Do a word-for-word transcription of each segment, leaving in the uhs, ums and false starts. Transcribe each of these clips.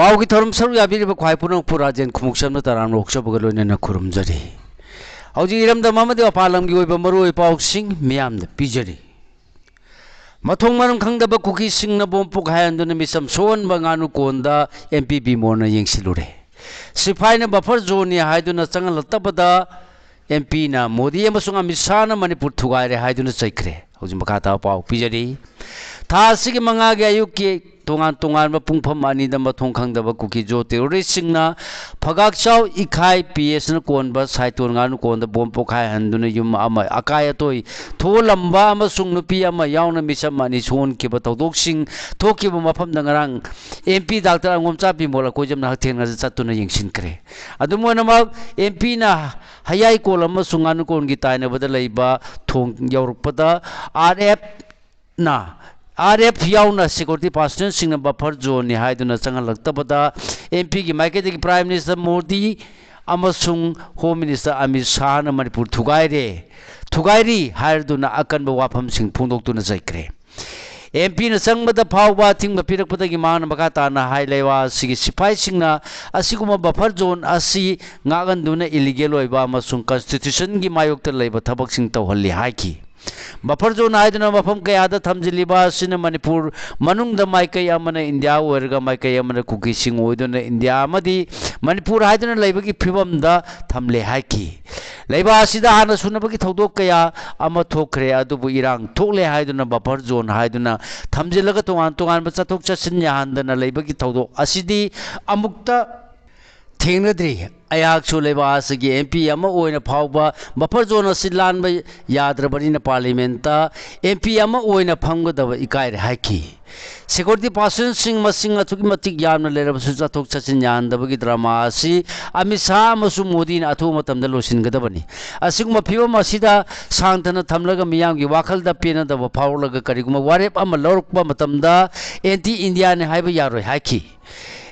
ꯑꯧꯒꯤ ꯊꯧꯔꯝ ꯁꯔꯨꯛ ꯌꯥꯕꯤꯔꯤꯕ ꯈ꯭ꯋꯥꯏ ꯄꯨꯝꯅꯃꯛꯄꯨ ꯔꯥꯖꯦꯟ ꯈꯨꯃꯨꯛꯆꯝꯅ ꯇꯔꯥꯝꯅ ꯑꯣꯛꯆꯕꯒ ꯂꯣꯏꯅꯅ ꯈꯨꯔꯨꯝꯖꯔꯤ꯫ ꯍꯧꯖꯤꯛ ꯏꯔꯝꯗꯝ ꯑꯃꯗꯤ ꯃꯄꯥꯟ ꯂꯝꯒꯤ ꯑꯣꯏꯕ ꯃꯔꯨꯑꯣꯏꯕ ꯄꯥꯎꯁꯤꯡ ꯃꯤꯌꯥꯝꯗ ꯄꯤꯖꯔꯤ꯫ ꯃꯊꯣꯡ ꯃꯔꯝ ꯈꯪꯗꯕ ꯀꯨꯀꯤꯁꯤꯡꯅ ꯕꯣꯝ ꯄꯣꯈꯥꯏꯍꯟꯗꯨꯅ ꯃꯤꯆꯝ ꯁꯣꯛꯍꯟꯕ ꯉꯥꯅꯨ ꯀꯣꯟꯗ ꯑꯦꯝ ꯄꯤ ꯕꯤꯃꯣꯜꯅ ꯌꯦꯡꯁꯤꯜꯂꯨꯔꯦ꯫ ꯁꯤꯐꯥꯏꯅ ꯕꯐꯔ ꯖꯣꯟꯅꯤ ꯍꯥꯏꯗꯨꯅ ꯆꯪꯍꯜꯂꯛꯇꯕꯗ ꯑꯦꯝ ꯄꯤꯅ ꯃꯣꯗꯤ ꯑꯃꯁꯨꯡ ꯑꯃꯤꯠ ꯁꯥꯍꯅ ꯃꯅꯤꯄꯨꯔ ꯊꯨꯒꯥꯏꯔꯦ ꯍꯥꯏꯗꯨꯅ ꯆꯩꯈ꯭ꯔꯦ꯫ ꯍꯧꯖꯤꯛ ꯃꯈꯥ ꯇꯥꯕ ꯄꯥꯎ ꯄꯤꯖꯔꯤ꯫ ꯊꯥ ꯑꯁꯤꯒꯤ ꯃꯉꯥꯒꯤ ꯑꯌꯨꯛꯀꯤ ꯇꯣꯉꯥꯟ ꯇꯣꯉꯥꯟꯕ ꯄꯨꯡꯐꯝ ꯑꯅꯤꯗ ꯃꯊꯣꯡ ꯈꯪꯗꯕ ꯀꯨꯀꯤ ꯖꯣ ꯇꯦꯔꯣꯔꯤꯁꯁꯤꯡꯅ ꯐꯒꯥꯛꯆꯥꯎ ꯏꯈꯥꯏ ꯄꯤ ꯑꯦꯁꯅ ꯀꯣꯟꯕ ꯁꯥꯏꯇꯣꯟ ꯉꯥꯅꯨ ꯀꯣꯟꯗ ꯕꯣꯝ ꯄꯣꯈꯥꯏꯍꯟꯗꯨꯅ ꯌꯨꯝ ꯑꯃ ꯑꯀꯥꯏ ꯑꯇꯣꯏ ꯊꯣꯛꯍꯜꯂꯝꯕ ꯑꯃꯁꯨꯡ ꯅꯨꯄꯤ ꯑꯃ ꯌꯥꯎꯅ ꯃꯤꯆꯝ ꯑꯅꯤ ꯁꯣꯛꯍꯟꯈꯤꯕ ꯊꯧꯗꯣꯛꯁꯤꯡ ꯊꯣꯛꯈꯤꯕ ꯃꯐꯝꯗ ꯉꯔꯥꯡ ꯑꯦꯝ ꯄꯤ ꯗꯥꯛꯇꯔ ꯑꯉꯣꯝꯆꯥ ꯕꯤꯃꯣꯜ ꯑꯀꯣꯏꯖꯝꯅ ꯍꯛꯊꯦꯡꯅꯅ ꯆꯠꯇꯨꯅ ꯌꯦꯡꯁꯤꯟꯈ꯭ꯔꯦ꯫ ꯑꯗꯨꯝ ꯑꯣꯏꯅꯃꯛ, ꯑꯦꯝ ꯄꯤꯅ ꯍꯌꯥꯏꯀꯣꯜ ꯑꯃꯁꯨꯡ ꯉꯥꯅꯨꯀꯣꯟꯒꯤ ꯇꯥꯏꯅꯕꯗ ꯂꯩꯕ ꯊꯣꯡ ꯌꯧꯔꯛꯄꯗ ꯑꯥꯔ ꯑꯦꯐꯅ, ꯑꯥꯔ ꯑꯦꯐ ꯌꯥꯎꯅ ꯁꯦꯀ꯭ꯌꯨꯔꯤꯇꯤ ꯄꯥꯔꯁꯅꯦꯜꯁꯤꯡꯅ ꯕꯐꯔ ꯖꯣꯟꯅꯤ ꯍꯥꯏꯗꯨꯅ ꯆꯪꯍꯜꯂꯛꯇꯕꯗ ꯑꯦꯝ ꯄꯤꯒꯤ ꯃꯥꯏꯀꯩꯗꯒꯤ ꯄ꯭ꯔꯥꯏꯝ ꯃꯤꯅꯤꯁꯇꯔ ꯃꯣꯗꯤ ꯑꯃꯁꯨꯡ ꯍꯣꯝ ꯃꯤꯅꯤꯁꯇꯔ ꯑꯃꯤꯠ ꯁꯥꯍꯅ ꯃꯅꯤꯄꯨꯔ ꯊꯨꯒꯥꯏꯔꯦ, ꯊꯨꯒꯥꯏꯔꯤ ꯍꯥꯏꯔꯗꯨꯅ ꯑꯀꯟꯕ ꯋꯥꯐꯝꯁꯤꯡ ꯐꯣꯡꯗꯣꯛꯇꯨꯅ ꯆꯩꯈ꯭ꯔꯦ꯫ ꯑꯦꯝ ꯄꯤꯅ ꯆꯪꯕꯗ ꯐꯥꯎꯕ ꯑꯊꯤꯡꯕ ꯄꯤꯔꯛꯄꯗꯒꯤ ꯃꯍꯥꯛꯅ ꯃꯈꯥ ꯇꯥꯅ ꯍꯥꯏ, ꯂꯩꯕꯥꯛ ꯑꯁꯤꯒꯤ ꯁꯤꯐꯥꯏꯁꯤꯡꯅ ꯑꯁꯤꯒꯨꯝꯕ ꯕꯐꯔ ꯖꯣꯟ ꯑꯁꯤ ꯉꯥꯛꯍꯟꯗꯨꯅ ꯏꯂꯤꯒꯦꯜ ꯑꯣꯏꯕ ꯑꯃꯁꯨꯡ ꯀꯟꯁꯇꯤꯇ꯭ꯌꯨꯁꯟꯒꯤ ꯃꯥꯌꯣꯛꯇ ꯂꯩꯕ ꯊꯕꯛꯁꯤꯡ ꯇꯧꯍꯜꯂꯤ ꯍꯥꯏꯈꯤ꯫ ꯕꯐꯔ ꯖꯣꯟ ꯍꯥꯏꯗꯨꯅ ꯃꯐꯝ ꯀꯌꯥꯗ ꯊꯝꯖꯤꯜꯂꯤꯕ ꯑꯁꯤꯅ ꯃꯅꯤꯄꯨꯔ ꯃꯅꯨꯡꯗ ꯃꯥꯏꯀꯩ ꯑꯃꯅ ꯏꯟꯗꯤꯌꯥ ꯑꯣꯏꯔꯒ ꯃꯥꯏꯀꯩ ꯑꯃꯅ ꯀꯨꯀꯤꯁꯤꯡ ꯑꯣꯏꯗꯨꯅ ꯏꯟꯗꯤꯌꯥ ꯑꯃꯗꯤ ꯃꯅꯤꯄꯨꯔ ꯍꯥꯏꯗꯨꯅ ꯂꯩꯕꯒꯤ ꯐꯤꯕꯝꯗ ꯊꯝꯂꯦ ꯍꯥꯏꯈꯤ꯫ ꯂꯩꯕꯥꯛ ꯑꯁꯤꯗ ꯍꯥꯟꯅ ꯁꯨꯅꯕꯒꯤ ꯊꯧꯗꯣꯛ ꯀꯌꯥ ꯑꯃ ꯊꯣꯛꯈ꯭ꯔꯦ, ꯑꯗꯨꯕꯨ ꯏꯔꯥꯡ ꯊꯣꯛꯂꯦ ꯍꯥꯏꯗꯨꯅ ꯕꯐꯔ ꯖꯣꯟ ꯍꯥꯏꯗꯨꯅ ꯊꯝꯖꯤꯜꯂꯒ ꯇꯣꯉꯥꯟ ꯇꯣꯉꯥꯟꯕ ꯆꯠꯊꯣꯛ ꯆꯠꯁꯤꯟ ꯌꯥꯍꯟꯗꯅ ꯂꯩꯕꯒꯤ ꯊꯧꯗꯣꯛ ꯑꯁꯤꯗꯤ ꯑꯃꯨꯛꯇ ꯊꯦꯡꯅꯗ꯭ꯔꯤ꯫ ꯑꯩꯍꯥꯛꯁꯨ ꯂꯩꯕꯥꯛ ꯑꯁꯤꯒꯤ ꯑꯦꯝ ꯄꯤ ꯑꯃ ꯑꯣꯏꯅ ꯐꯥꯎꯕ ꯕꯐꯔ ꯖꯣꯟ ꯑꯁꯤ ꯂꯥꯟꯕ ꯌꯥꯗ꯭ꯔꯕꯅꯤꯅ ꯄꯥꯔꯂꯤꯌꯥꯃꯦꯟꯠꯇ ꯑꯦꯝ ꯄꯤ ꯑꯃ ꯑꯣꯏꯅ ꯐꯝꯒꯗꯕ ꯏꯀꯥꯏꯔꯦ ꯍꯥꯏꯈꯤ꯫ ꯁꯦꯀ꯭ꯌꯨꯔꯤꯇꯤ ꯄꯥꯔꯁꯟꯁꯤꯡ ꯃꯁꯤꯡ ꯑꯁꯨꯛꯀꯤ ꯃꯇꯤꯛ ꯌꯥꯝꯅ ꯂꯩꯔꯕꯁꯨ ꯆꯠꯊꯣꯛ ꯆꯠꯁꯤꯟ ꯌꯥꯍꯟꯗꯕꯒꯤ ꯗ꯭ꯔꯃꯥ ꯑꯁꯤ ꯑꯃꯤꯠ ꯁꯥꯍ ꯑꯃꯁꯨꯡ ꯃꯣꯗꯤꯅ ꯑꯊꯨꯕ ꯃꯇꯝꯗ ꯂꯣꯏꯁꯤꯟꯒꯗꯕꯅꯤ꯫ ꯑꯁꯤꯒꯨꯝꯕ ꯐꯤꯕꯝ ꯑꯁꯤꯗ ꯁꯥꯡꯊꯅ ꯊꯝꯂꯒ ꯃꯤꯌꯥꯝꯒꯤ ꯋꯥꯈꯜꯗ ꯄꯦꯟꯅꯗꯕ ꯐꯥꯎꯔꯛꯂꯒ ꯀꯔꯤꯒꯨꯝꯕ ꯋꯥꯔꯦꯞ ꯑꯃ ꯂꯧꯔꯛꯄ ꯃꯇꯝꯗ ꯑꯦꯟꯇꯤ ꯏꯟꯗꯤꯌꯥꯅꯤ ꯍꯥꯏꯕ ꯌꯥꯔꯣꯏ ꯍꯥꯏꯈꯤ꯫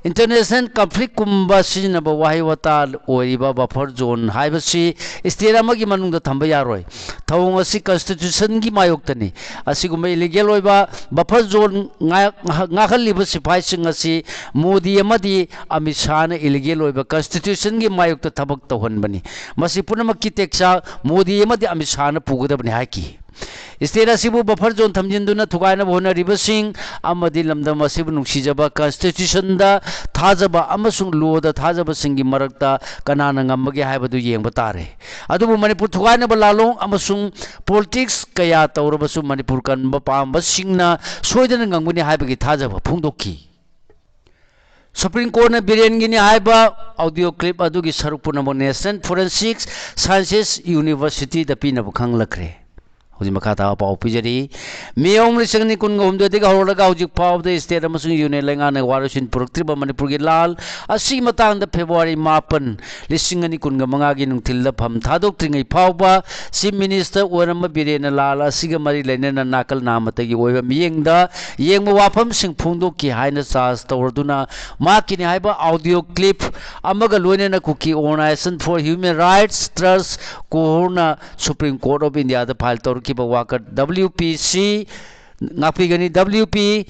International conflict ꯀꯨꯝꯕ ꯁꯤꯖꯤꯟꯅꯕ ꯋꯥꯍꯩ ꯋꯥꯇꯥ ꯑꯣꯏꯔꯤꯕ buffer zone ꯍꯥꯏꯕꯁꯤ state ꯑꯃꯒꯤ ꯃꯅꯨꯡꯗ ꯊꯝꯕ ꯌꯥꯔꯣꯏ꯫ ꯊꯧꯑꯣꯡ ꯑꯁꯤ constitution ꯒꯤ ꯃꯥꯌꯣꯛꯇꯅꯤ꯫ ꯑꯁꯤꯒꯨꯝꯕ illegal ꯑꯣꯏꯕ buffer zone ꯉꯥꯛ-, ꯉꯥꯛꯍꯜꯂꯤꯕ ꯁꯤꯐꯥꯏꯁꯤꯡ ꯑꯁꯤ ꯃꯣꯗꯤ ꯑꯃꯗꯤ ꯑꯃꯤꯠ ꯁꯥꯍꯅ illegal ꯑꯣꯏꯕ constitution ꯒꯤ ꯃꯥꯌꯣꯛꯇ ꯊꯕꯛ ꯇꯧꯍꯟꯕꯅꯤ꯫ ꯃꯁꯤ ꯄꯨꯝꯅꯃꯛꯀꯤ ꯇꯦꯛꯆꯥꯛ ꯃꯣꯗꯤ ꯑꯃꯗꯤ ꯑꯃꯤꯠ ꯁꯥꯍꯅ ꯄꯨꯒꯗꯕꯅꯤ ꯍꯥꯏꯈꯤ꯫ State ꯑꯁꯤꯕꯨ buffer zone ꯊꯝꯖꯤꯟꯗꯨꯅ ꯊꯨꯒꯥꯏꯅꯕ ꯍꯣꯠꯅꯔꯤꯕꯁꯤꯡ ꯑꯃꯗꯤ ꯂꯝꯗꯝ ꯑꯁꯤꯕꯨ ꯅꯨꯡꯁꯤꯖꯕ constitution ꯗ ꯊꯥꯖꯕ ꯑꯃꯁꯨꯡ law ꯗ ꯊꯥꯖꯕꯁꯤꯡꯒꯤ ꯃꯔꯛꯇ ꯀꯅꯥꯅ ꯉꯝꯕꯒꯦ ꯍꯥꯏꯕꯗꯨ ꯌꯦꯡꯕ ꯇꯥꯔꯦ꯫ ꯑꯗꯨꯕꯨ ꯃꯅꯤꯄꯨꯔ ꯊꯨꯒꯥꯏꯅꯕ ꯂꯥꯜꯂꯣꯡ ꯑꯃꯁꯨꯡ politics ꯀꯌꯥ ꯇꯧꯔꯕꯁꯨ ꯃꯅꯤꯄꯨꯔ ꯀꯟꯕ ꯄꯥꯝꯕꯁꯤꯡꯅ ꯁꯣꯏꯗꯅ ꯉꯝꯒꯅꯤ ꯍꯥꯏꯕꯒꯤ ꯊꯥꯖꯕ ꯐꯣꯡꯗꯣꯛꯈꯤ꯫ Supreme Court ꯅ ꯕꯤꯔꯦꯟꯒꯤꯅꯤ ꯍꯥꯏꯕ audio clip ꯑꯗꯨꯒꯤ ꯁꯔꯨꯛ ꯄꯨꯝꯅꯃꯛ National Forensic Sciences University ꯗ ꯄꯤꯅꯕ ꯈꯪꯂꯛꯈ꯭ꯔꯦ꯫ ꯍꯧꯖꯤꯛ ꯃꯈꯥ ꯇꯥꯕ ꯄꯥꯎ ꯄꯤꯖꯔꯤ꯫ ꯃꯦ ꯑꯍꯨꯝ, ꯂꯤꯁꯤꯡ ꯑꯅꯤ ꯀꯨꯟꯒ ꯍꯨꯝꯗꯣꯏꯗꯒꯤ ꯍꯧꯔꯒ ꯍꯧꯖꯤꯛ ꯐꯥꯎꯕꯗ state ꯑꯃꯁꯨꯡ union ꯂꯩꯉꯥꯛꯅ ꯋꯥꯔꯣꯏꯁꯤꯟ ꯄꯨꯔꯛꯇ꯭ꯔꯤꯕ ꯃꯅꯤꯄꯨꯔꯒꯤ ꯂꯥꯜ ꯑꯁꯤꯒꯤ ꯃꯇꯥꯡꯗ February ꯃꯥꯄꯟ, ꯂꯤꯁꯤꯡ ꯑꯅꯤ ꯀꯨꯟꯒ ꯃꯉꯥꯒꯤ ꯅꯨꯡꯊꯤꯜꯗ ꯐꯝ ꯊꯥꯗꯣꯛꯇ꯭ꯔꯤꯉꯩ ꯐꯥꯎꯕ Chief Minister ꯑꯣꯏꯔꯝꯕ ꯕꯤꯔꯦꯟꯅ ꯂꯥꯜ ꯑꯁꯤꯒ ꯃꯔꯤ ꯂꯩꯅꯅ ꯅꯥꯀꯜ ꯅꯥꯝꯃꯇꯒꯤ ꯑꯣꯏꯕ ꯃꯤꯠꯌꯦꯡꯗ ꯌꯦꯡꯕ ꯋꯥꯐꯝꯁꯤꯡ ꯐꯣꯡꯗꯣꯛꯈꯤ ꯍꯥꯏꯅ charge ꯇꯧꯔꯗꯨꯅ ꯃꯍꯥꯛꯀꯤꯅꯤ ꯍꯥꯏꯕ audio clip ꯑꯃꯒ ꯂꯣꯏꯅꯅ Kuki Organization for Human Rights Trust, ꯀꯣꯍꯣꯔꯅ Supreme Court of India the file ꯇꯧꯔꯛꯈꯤꯕ ꯋꯥꯀꯠ W P C, ꯉꯥꯛꯄꯤꯒꯅꯤ, W P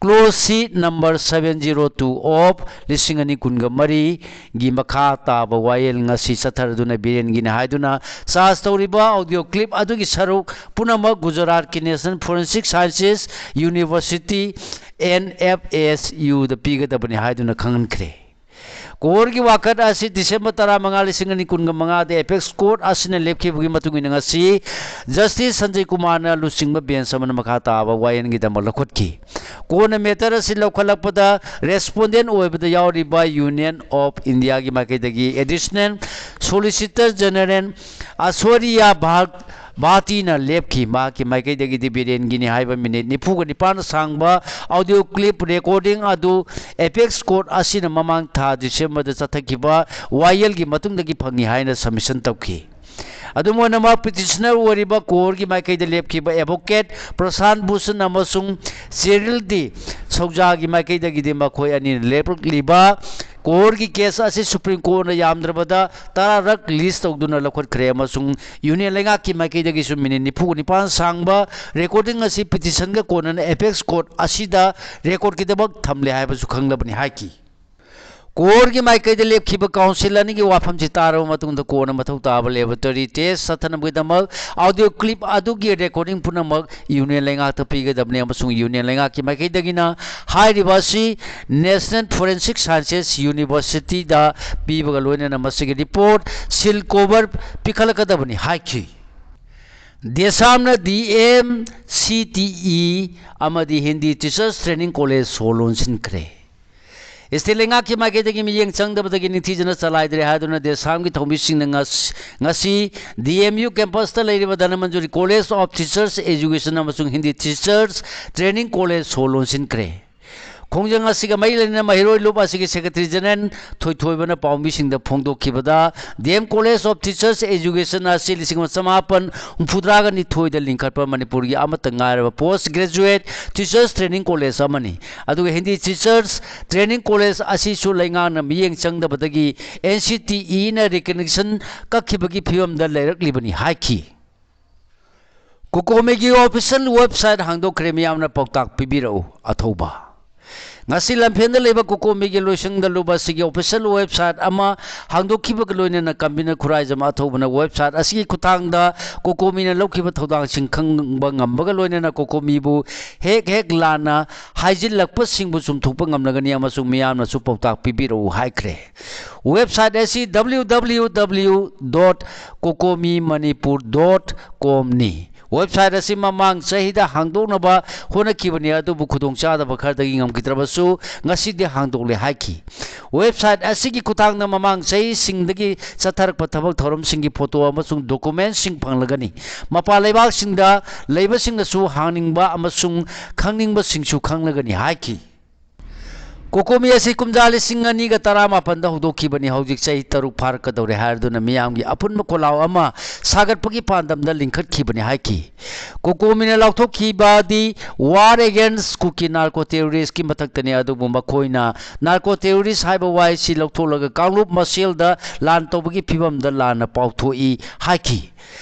clause C number seven zero two of ꯂꯤꯁꯤꯡ ꯑꯅꯤ ꯀꯨꯟꯒ ꯃꯔꯤꯒꯤ ꯃꯈꯥ ꯇꯥꯕ ꯋꯥꯌꯦꯜ ꯉꯁꯤ ꯆꯠꯊꯔꯗꯨꯅ ꯕꯤꯔꯦꯟꯒꯤꯅꯤ ꯍꯥꯏꯗꯨꯅ charge ꯇꯧꯔꯤꯕ audio clip ꯑꯗꯨꯒꯤ ꯁꯔꯨꯛ ꯄꯨꯝꯅꯃꯛ ꯒꯨꯖꯔꯥꯠꯀꯤ National Forensic Sciences University, N F S U ꯗ ꯄꯤꯒꯗꯕꯅꯤ ꯍꯥꯏꯗꯨꯅ ꯈꯪꯍꯟꯈ꯭ꯔꯦ꯫ ꯀꯣꯍꯣꯔꯒꯤ ꯋꯥꯀꯠ ꯑꯁꯤ December ꯇꯔꯥꯃꯉꯥ, ꯂꯤꯁꯤꯡ ꯑꯅꯤ ꯀꯨꯟꯒ ꯃꯉꯥꯗ apex court ꯑꯁꯤꯅ ꯂꯦꯞꯈꯤꯕꯒꯤ ꯃꯇꯨꯡ ꯏꯟꯅ ꯉꯁꯤ Justice ꯁꯟꯖꯌ ꯀꯨꯃꯥꯔꯅ ꯂꯨꯆꯤꯡꯕ bench ꯑꯃꯅ ꯃꯈꯥ ꯇꯥꯕ ꯋꯥꯌꯦꯜꯒꯤꯗꯃꯛ ꯂꯧꯈꯠꯈꯤ꯫ ꯀꯣꯔꯠꯅ matter ꯑꯁꯤ ꯂꯧꯈꯠꯂꯛꯄꯗ respondent ꯑꯣꯏꯕꯗ ꯌꯥꯎꯔꯤꯕ Union of India ꯒꯤ ꯃꯥꯏꯀꯩꯗꯒꯤ Additional Solicitor General ꯑꯁꯣꯔꯤꯌꯥ ꯚꯥ-, ꯚꯥꯇꯤꯅ ꯂꯦꯞꯈꯤ꯫ ꯃꯍꯥꯛꯀꯤ ꯃꯥꯏꯀꯩꯗꯒꯤꯗꯤ ꯕꯤꯔꯦꯟꯒꯤꯅꯤ ꯍꯥꯏꯕ minute ꯅꯤꯐꯨꯒ ꯅꯤꯄꯥꯟ ꯁꯥꯡꯕ audio clip recording ꯑꯗꯨ apex court ꯑꯁꯤꯅ ꯃꯃꯥꯡ ꯊꯥ December ꯗ ꯆꯠꯊꯈꯤꯕ ꯋꯥꯌꯦꯜꯒꯤ ꯃꯇꯨꯡꯗꯒꯤ ꯐꯪꯉꯤ ꯍꯥꯏꯅ submission ꯇꯧꯈꯤ꯫ ꯑꯗꯨꯝ ꯑꯣꯏꯅꯃꯛ, ꯄꯤꯇꯤꯁꯅꯔ ꯑꯣꯏꯔꯤꯕ ꯀꯣꯔꯒꯤ ꯃꯥꯏꯀꯩꯗ ꯂꯦꯞꯈꯤꯕ ꯑꯦꯗꯚꯣꯀꯦꯠ ꯄ꯭ꯔꯁꯥꯟ ꯚꯨꯁꯟ ꯑꯃꯁꯨꯡ ꯆꯦꯔꯤꯜ ꯗꯤ ꯁꯧꯖꯥꯒꯤ ꯃꯥꯏꯀꯩꯗꯒꯤꯗꯤ ꯃꯈꯣꯏ ꯑꯅꯤꯅ ꯂꯦꯞꯂꯛꯂꯤꯕ ꯀꯣꯔꯒꯤ ꯀꯦꯁ ꯑꯁꯤ ꯁꯨꯄ꯭ꯔꯤꯝ ꯀꯣꯔꯠꯅ ꯌꯥꯝꯗ꯭ꯔꯕꯗ ꯇꯔꯥꯔꯛ ꯂꯤꯁ ꯇꯧꯗꯨꯅ ꯂꯧꯈꯠꯈ꯭ꯔꯦ ꯑꯃꯁꯨꯡ ꯌꯨꯅꯤꯌꯟ ꯂꯩꯉꯥꯛꯀꯤ ꯃꯥꯏꯀꯩꯗꯒꯤꯁꯨ ꯃꯤꯅꯤꯠ ꯅꯤꯐꯨꯒ ꯅꯤꯄꯥꯟ ꯁꯥꯡꯕ ꯔꯦꯀꯣꯔꯗꯤꯡ ꯑꯁꯤ ꯄꯤꯇꯤꯁꯟꯒ ꯀꯣꯟꯅꯅ ꯑꯦꯄꯦꯛꯁ ꯀꯣꯔꯠ ꯑꯁꯤꯗ ꯔꯦꯀꯣꯔꯗꯀꯤꯗꯃꯛ ꯊꯝꯂꯦ ꯍꯥꯏꯕꯁꯨ ꯈꯪꯂꯕꯅꯤ ꯍꯥꯏꯈꯤ꯫ ꯀꯣꯔꯒꯤ ꯃꯥꯏꯀꯩꯗ ꯂꯦꯞꯈꯤꯕ ꯀꯥꯎꯟꯁꯤꯜ ꯑꯅꯤꯒꯤ ꯋꯥꯐꯝꯁꯤ ꯇꯥꯔꯕ ꯃꯇꯨꯡꯗ ꯀꯣꯔꯅ ꯃꯊꯧ ꯇꯥꯕ ꯂꯦꯕꯣꯔꯦꯇꯣꯔꯤ ꯇꯦꯁ ꯆꯠꯊꯅꯕꯒꯤꯗꯃꯛ ꯑꯣꯗꯤꯑꯣ ꯀ꯭ꯂꯤꯞ ꯑꯗꯨꯒꯤ ꯔꯦꯀꯣꯔꯗꯤꯡ ꯄꯨꯝꯅꯃꯛ ꯌꯨꯅꯤꯌꯟ ꯂꯩꯉꯥꯛꯇ ꯄꯤꯒꯗꯕꯅꯤ ꯑꯃꯁꯨꯡ ꯌꯨꯅꯤꯌꯟ ꯂꯩꯉꯥꯛꯀꯤ ꯃꯥꯏꯀꯩꯗꯒꯤꯅ ꯍꯥꯏꯔꯤꯕ ꯑꯁꯤ ꯅꯦꯁꯅꯦꯜ ꯐꯣꯔꯦꯟꯁꯤꯛ ꯁꯥꯏꯟꯁꯦꯁ ꯌꯨꯅꯤꯚꯔꯁꯤꯇꯤꯗ ꯄꯤꯕꯒ ꯂꯣꯏꯅꯅ ꯃꯁꯤꯒꯤ ꯔꯤꯄꯣꯔꯠ ꯁꯤꯜ ꯀꯣꯚꯔ ꯄꯤꯈꯠꯂꯛꯀꯗꯕꯅꯤ ꯍꯥꯏꯈꯤ꯫ ꯗꯦꯁꯥꯝꯅ D M C T E ꯑꯃꯗꯤ ꯍꯤꯟꯗꯤ ꯇꯤꯆꯔꯁ ꯇ꯭ꯔꯦꯅꯤꯡ ꯀꯣꯂꯦꯖ ꯁꯣ ꯂꯣꯟꯁꯤꯟꯈ꯭ꯔꯦ꯫ ꯁ꯭ꯇꯦꯠ ꯂꯩꯉꯥꯛꯀꯤ ꯃꯥꯏꯀꯩꯗꯒꯤ ꯃꯤꯠꯌꯦꯡ ꯆꯪꯗꯕꯗꯒꯤ ꯅꯤꯡꯊꯤꯖꯅ ꯆꯂꯥꯏꯗ꯭ꯔꯦ ꯍꯥꯏꯗꯨꯅ ꯗꯦꯁꯥꯝꯒꯤ ꯊꯧꯃꯤꯁꯤꯡꯅ ꯉꯁ-, ꯉꯁꯤ ꯗꯤ ꯑꯦꯝ ꯌꯨ ꯀꯦꯝꯄꯁꯇ ꯂꯩꯔꯤꯕ Dhanamanjuri college of teachers education ꯑꯃꯁꯨꯡ ꯍꯤꯟꯗꯤ ꯇꯤꯆꯔꯁ ꯇ꯭ꯔꯦꯅꯤꯡ ꯀꯣꯂꯦꯖ ꯁꯣ ꯂꯣꯟꯁꯤꯟꯈ꯭ꯔꯦ꯫ ꯈꯣꯡꯖꯪ ꯑꯁꯤꯒ ꯃꯔꯤ ꯂꯩꯅꯅ ꯃꯍꯩꯔꯣꯏ ꯂꯨꯞ ꯑꯁꯤꯒꯤ ꯁꯦꯀ꯭ꯔꯦꯇꯔꯤ ꯖꯦꯅꯔꯦꯜ ꯊꯣꯏꯊꯣꯏꯕꯅ ꯄꯥꯎꯃꯤꯁꯤꯡꯗ ꯐꯣꯡꯗꯣꯛꯈꯤꯕꯗ, D M college of teachers education ꯑꯁꯤ ꯂꯤꯁꯤꯡ ꯑꯃ ꯆꯃꯥꯄꯟ ꯍꯨꯝꯐꯨꯇꯔꯥꯒ ꯅꯤꯊꯣꯏꯗ ꯂꯤꯡꯈꯠꯄ ꯃꯅꯤꯄꯨꯔꯒꯤ ꯑꯃꯠꯇ ꯉꯥꯏꯔꯕ ꯄꯣꯁ ꯒ꯭ꯔꯦꯖꯨꯑꯦꯠ ꯇꯤꯆꯔꯁ ꯇ꯭ꯔꯦꯅꯤꯡ ꯀꯣꯂꯦꯖ ꯑꯃꯅꯤ꯫ ꯑꯗꯨꯒ ꯍꯤꯟꯗꯤ ꯇꯤꯆꯔꯁ ꯇ꯭ꯔꯦꯅꯤꯡ ꯀꯣꯂꯦꯖ ꯑꯁꯤꯁꯨ ꯂꯩꯉꯥꯛꯅ ꯃꯤꯠꯌꯦꯡ ꯆꯪꯗꯕꯗꯒꯤ ꯑꯦꯟ ꯁꯤ ꯇꯤ ꯏꯅ ꯔꯤꯀꯒꯅꯤꯁꯟ ꯀꯛꯈꯤꯕꯒꯤ ꯐꯤꯕꯝꯗ ꯂꯩꯔꯛꯂꯤꯕꯅꯤ ꯍꯥꯏꯈꯤ꯫ ꯀꯣꯀꯣꯃꯤꯒꯤ ꯑꯣꯐꯤꯁꯤꯌꯦꯜ ꯋꯦꯕꯁꯥꯏꯠ ꯍꯥꯡꯗꯣꯛꯈ꯭ꯔꯦ, ꯃꯤꯌꯥꯝꯅ ꯄꯥꯎꯇꯥꯛ ꯄꯤꯕꯤꯔꯛꯎ꯫ ꯑꯊꯧꯕ꯫ ꯉꯁꯤ ꯂꯝꯐꯦꯜꯗ ꯂꯩꯕ ꯀꯣꯀꯣꯃꯤꯒꯤ ꯂꯣꯏꯁꯪꯗ ꯂꯨꯞ ꯑꯁꯤꯒꯤ ꯑꯣꯐꯤꯁꯤꯌꯦꯜ ꯋꯦꯕꯁꯥꯏꯠ ꯑꯃ ꯍꯥꯡꯗꯣꯛꯈꯤꯕꯒ ꯂꯣꯏꯅꯅ ꯀꯟꯚꯤꯅꯔ ꯈꯨꯔꯥꯏꯖꯝ ꯑꯊꯧꯕꯅ ꯋꯦꯕꯁꯥꯏꯠ ꯑꯁꯤꯒꯤ ꯈꯨꯠꯊꯥꯡꯗ ꯀꯣꯀꯣꯃꯤꯅ ꯂꯧꯈꯤꯕ ꯊꯧꯗꯥꯡꯁꯤꯡ ꯈꯪꯕ ꯉꯝꯕꯒ ꯂꯣꯏꯅꯅ ꯀꯣꯀꯣꯃꯤꯕꯨ ꯍꯦꯛ ꯍꯦꯛ ꯂꯥꯟꯅ ꯍꯥꯏꯖꯤꯜꯂꯛꯄꯁꯤꯡꯕꯨ ꯆꯨꯝꯊꯣꯛꯄ ꯉꯝꯂꯒꯅꯤ ꯑꯃꯁꯨꯡ ꯃꯤꯌꯥꯝꯅꯁꯨ ꯄꯥꯎꯇꯥꯛ ꯄꯤꯕꯤꯔꯛꯎ ꯍꯥꯏꯈ꯭ꯔꯦ꯫ ꯋꯦꯕꯁꯥꯏꯠ ꯑꯁꯤ W W W dot kokomimanipur dot com ꯅꯤ꯫ ꯋꯦꯕꯁꯥꯏꯠ ꯑꯁꯤ ꯃꯃꯥꯡ ꯆꯍꯤꯗ ꯍꯥꯡꯗꯣꯛꯅꯕ ꯍꯣꯠꯅꯈꯤꯕꯅꯤ, ꯑꯗꯨꯕꯨ ꯈꯨꯗꯣꯡꯆꯥꯗꯕ ꯈꯔꯗꯒꯤ ꯉꯝꯈꯤꯗ꯭ꯔꯕꯁꯨ ꯉꯁꯤꯗꯤ ꯍꯥꯡꯗꯣꯛꯂꯦ ꯍꯥꯏꯈꯤ꯫ ꯋꯦꯕꯁꯥꯏꯠ ꯑꯁꯤꯒꯤ ꯈꯨꯠꯊꯥꯡꯗ ꯃꯃꯥꯡ ꯆꯍꯤꯁꯤꯡꯗꯒꯤ ꯆꯠꯊꯔꯛꯄ ꯊꯕꯛ ꯊꯧꯔꯝꯁꯤꯡꯒꯤ ꯐꯣꯇꯣ ꯑꯃꯁꯨꯡ ꯗꯣꯀꯨꯃꯦꯟꯁꯤꯡ ꯐꯪꯂꯒꯅꯤ꯫ ꯃꯄꯥꯟ ꯂꯩꯕꯥꯛꯁꯤꯡꯗ ꯂꯩꯕꯁꯤꯡꯅꯁꯨ ꯍꯥꯡꯅꯤꯡꯕ ꯑꯃꯁꯨꯡ ꯈꯪꯅꯤꯡꯕꯁꯤꯡꯁꯨ ꯈꯪꯂꯒꯅꯤ ꯍꯥꯏꯈꯤ꯫ ꯀꯣꯀꯣꯃꯤ ꯑꯁꯤ ꯀꯨꯝꯖꯥ ꯂꯤꯁꯤꯡ ꯑꯅꯤꯒ ꯇꯔꯥꯃꯥꯄꯟꯗ ꯍꯧꯗꯣꯛꯈꯤꯕꯅꯤ꯫ ꯍꯧꯖꯤꯛ ꯆꯍꯤ ꯇꯔꯨꯛ ꯐꯥꯔꯛꯀꯗꯧꯔꯦ ꯍꯥꯏꯔꯗꯨꯅ ꯃꯤꯌꯥꯝꯒꯤ ꯑꯄꯨꯟꯕ ꯈꯣꯜꯂꯥꯎ ꯑꯃ ꯁꯥꯒꯠꯄꯒꯤ ꯄꯥꯟꯗꯝꯗ ꯂꯤꯡꯈꯠꯈꯤꯕꯅꯤ ꯍꯥꯏꯈꯤ꯫ ꯀꯣꯀꯣꯃꯤꯅ ꯂꯥꯎꯊꯣꯛꯈꯤꯕꯗꯤ War Against Kuki Narco Terroristꯀꯤ ꯃꯊꯛꯇꯅꯤ, ꯑꯗꯨꯕꯨ ꯃꯈꯣꯏꯅ narco terrorist ꯍꯥꯏꯕ ꯋꯥꯍꯩꯁꯤ ꯂꯧꯊꯣꯛꯂꯒ ꯀꯥꯡꯂꯨꯞ ꯃꯁꯦꯜꯗ ꯂꯥꯟ ꯇꯧꯕꯒꯤ ꯐꯤꯕꯝꯗ ꯂꯥꯟꯅ ꯄꯥꯎꯊꯣꯛꯏ ꯍꯥꯏꯈꯤ꯫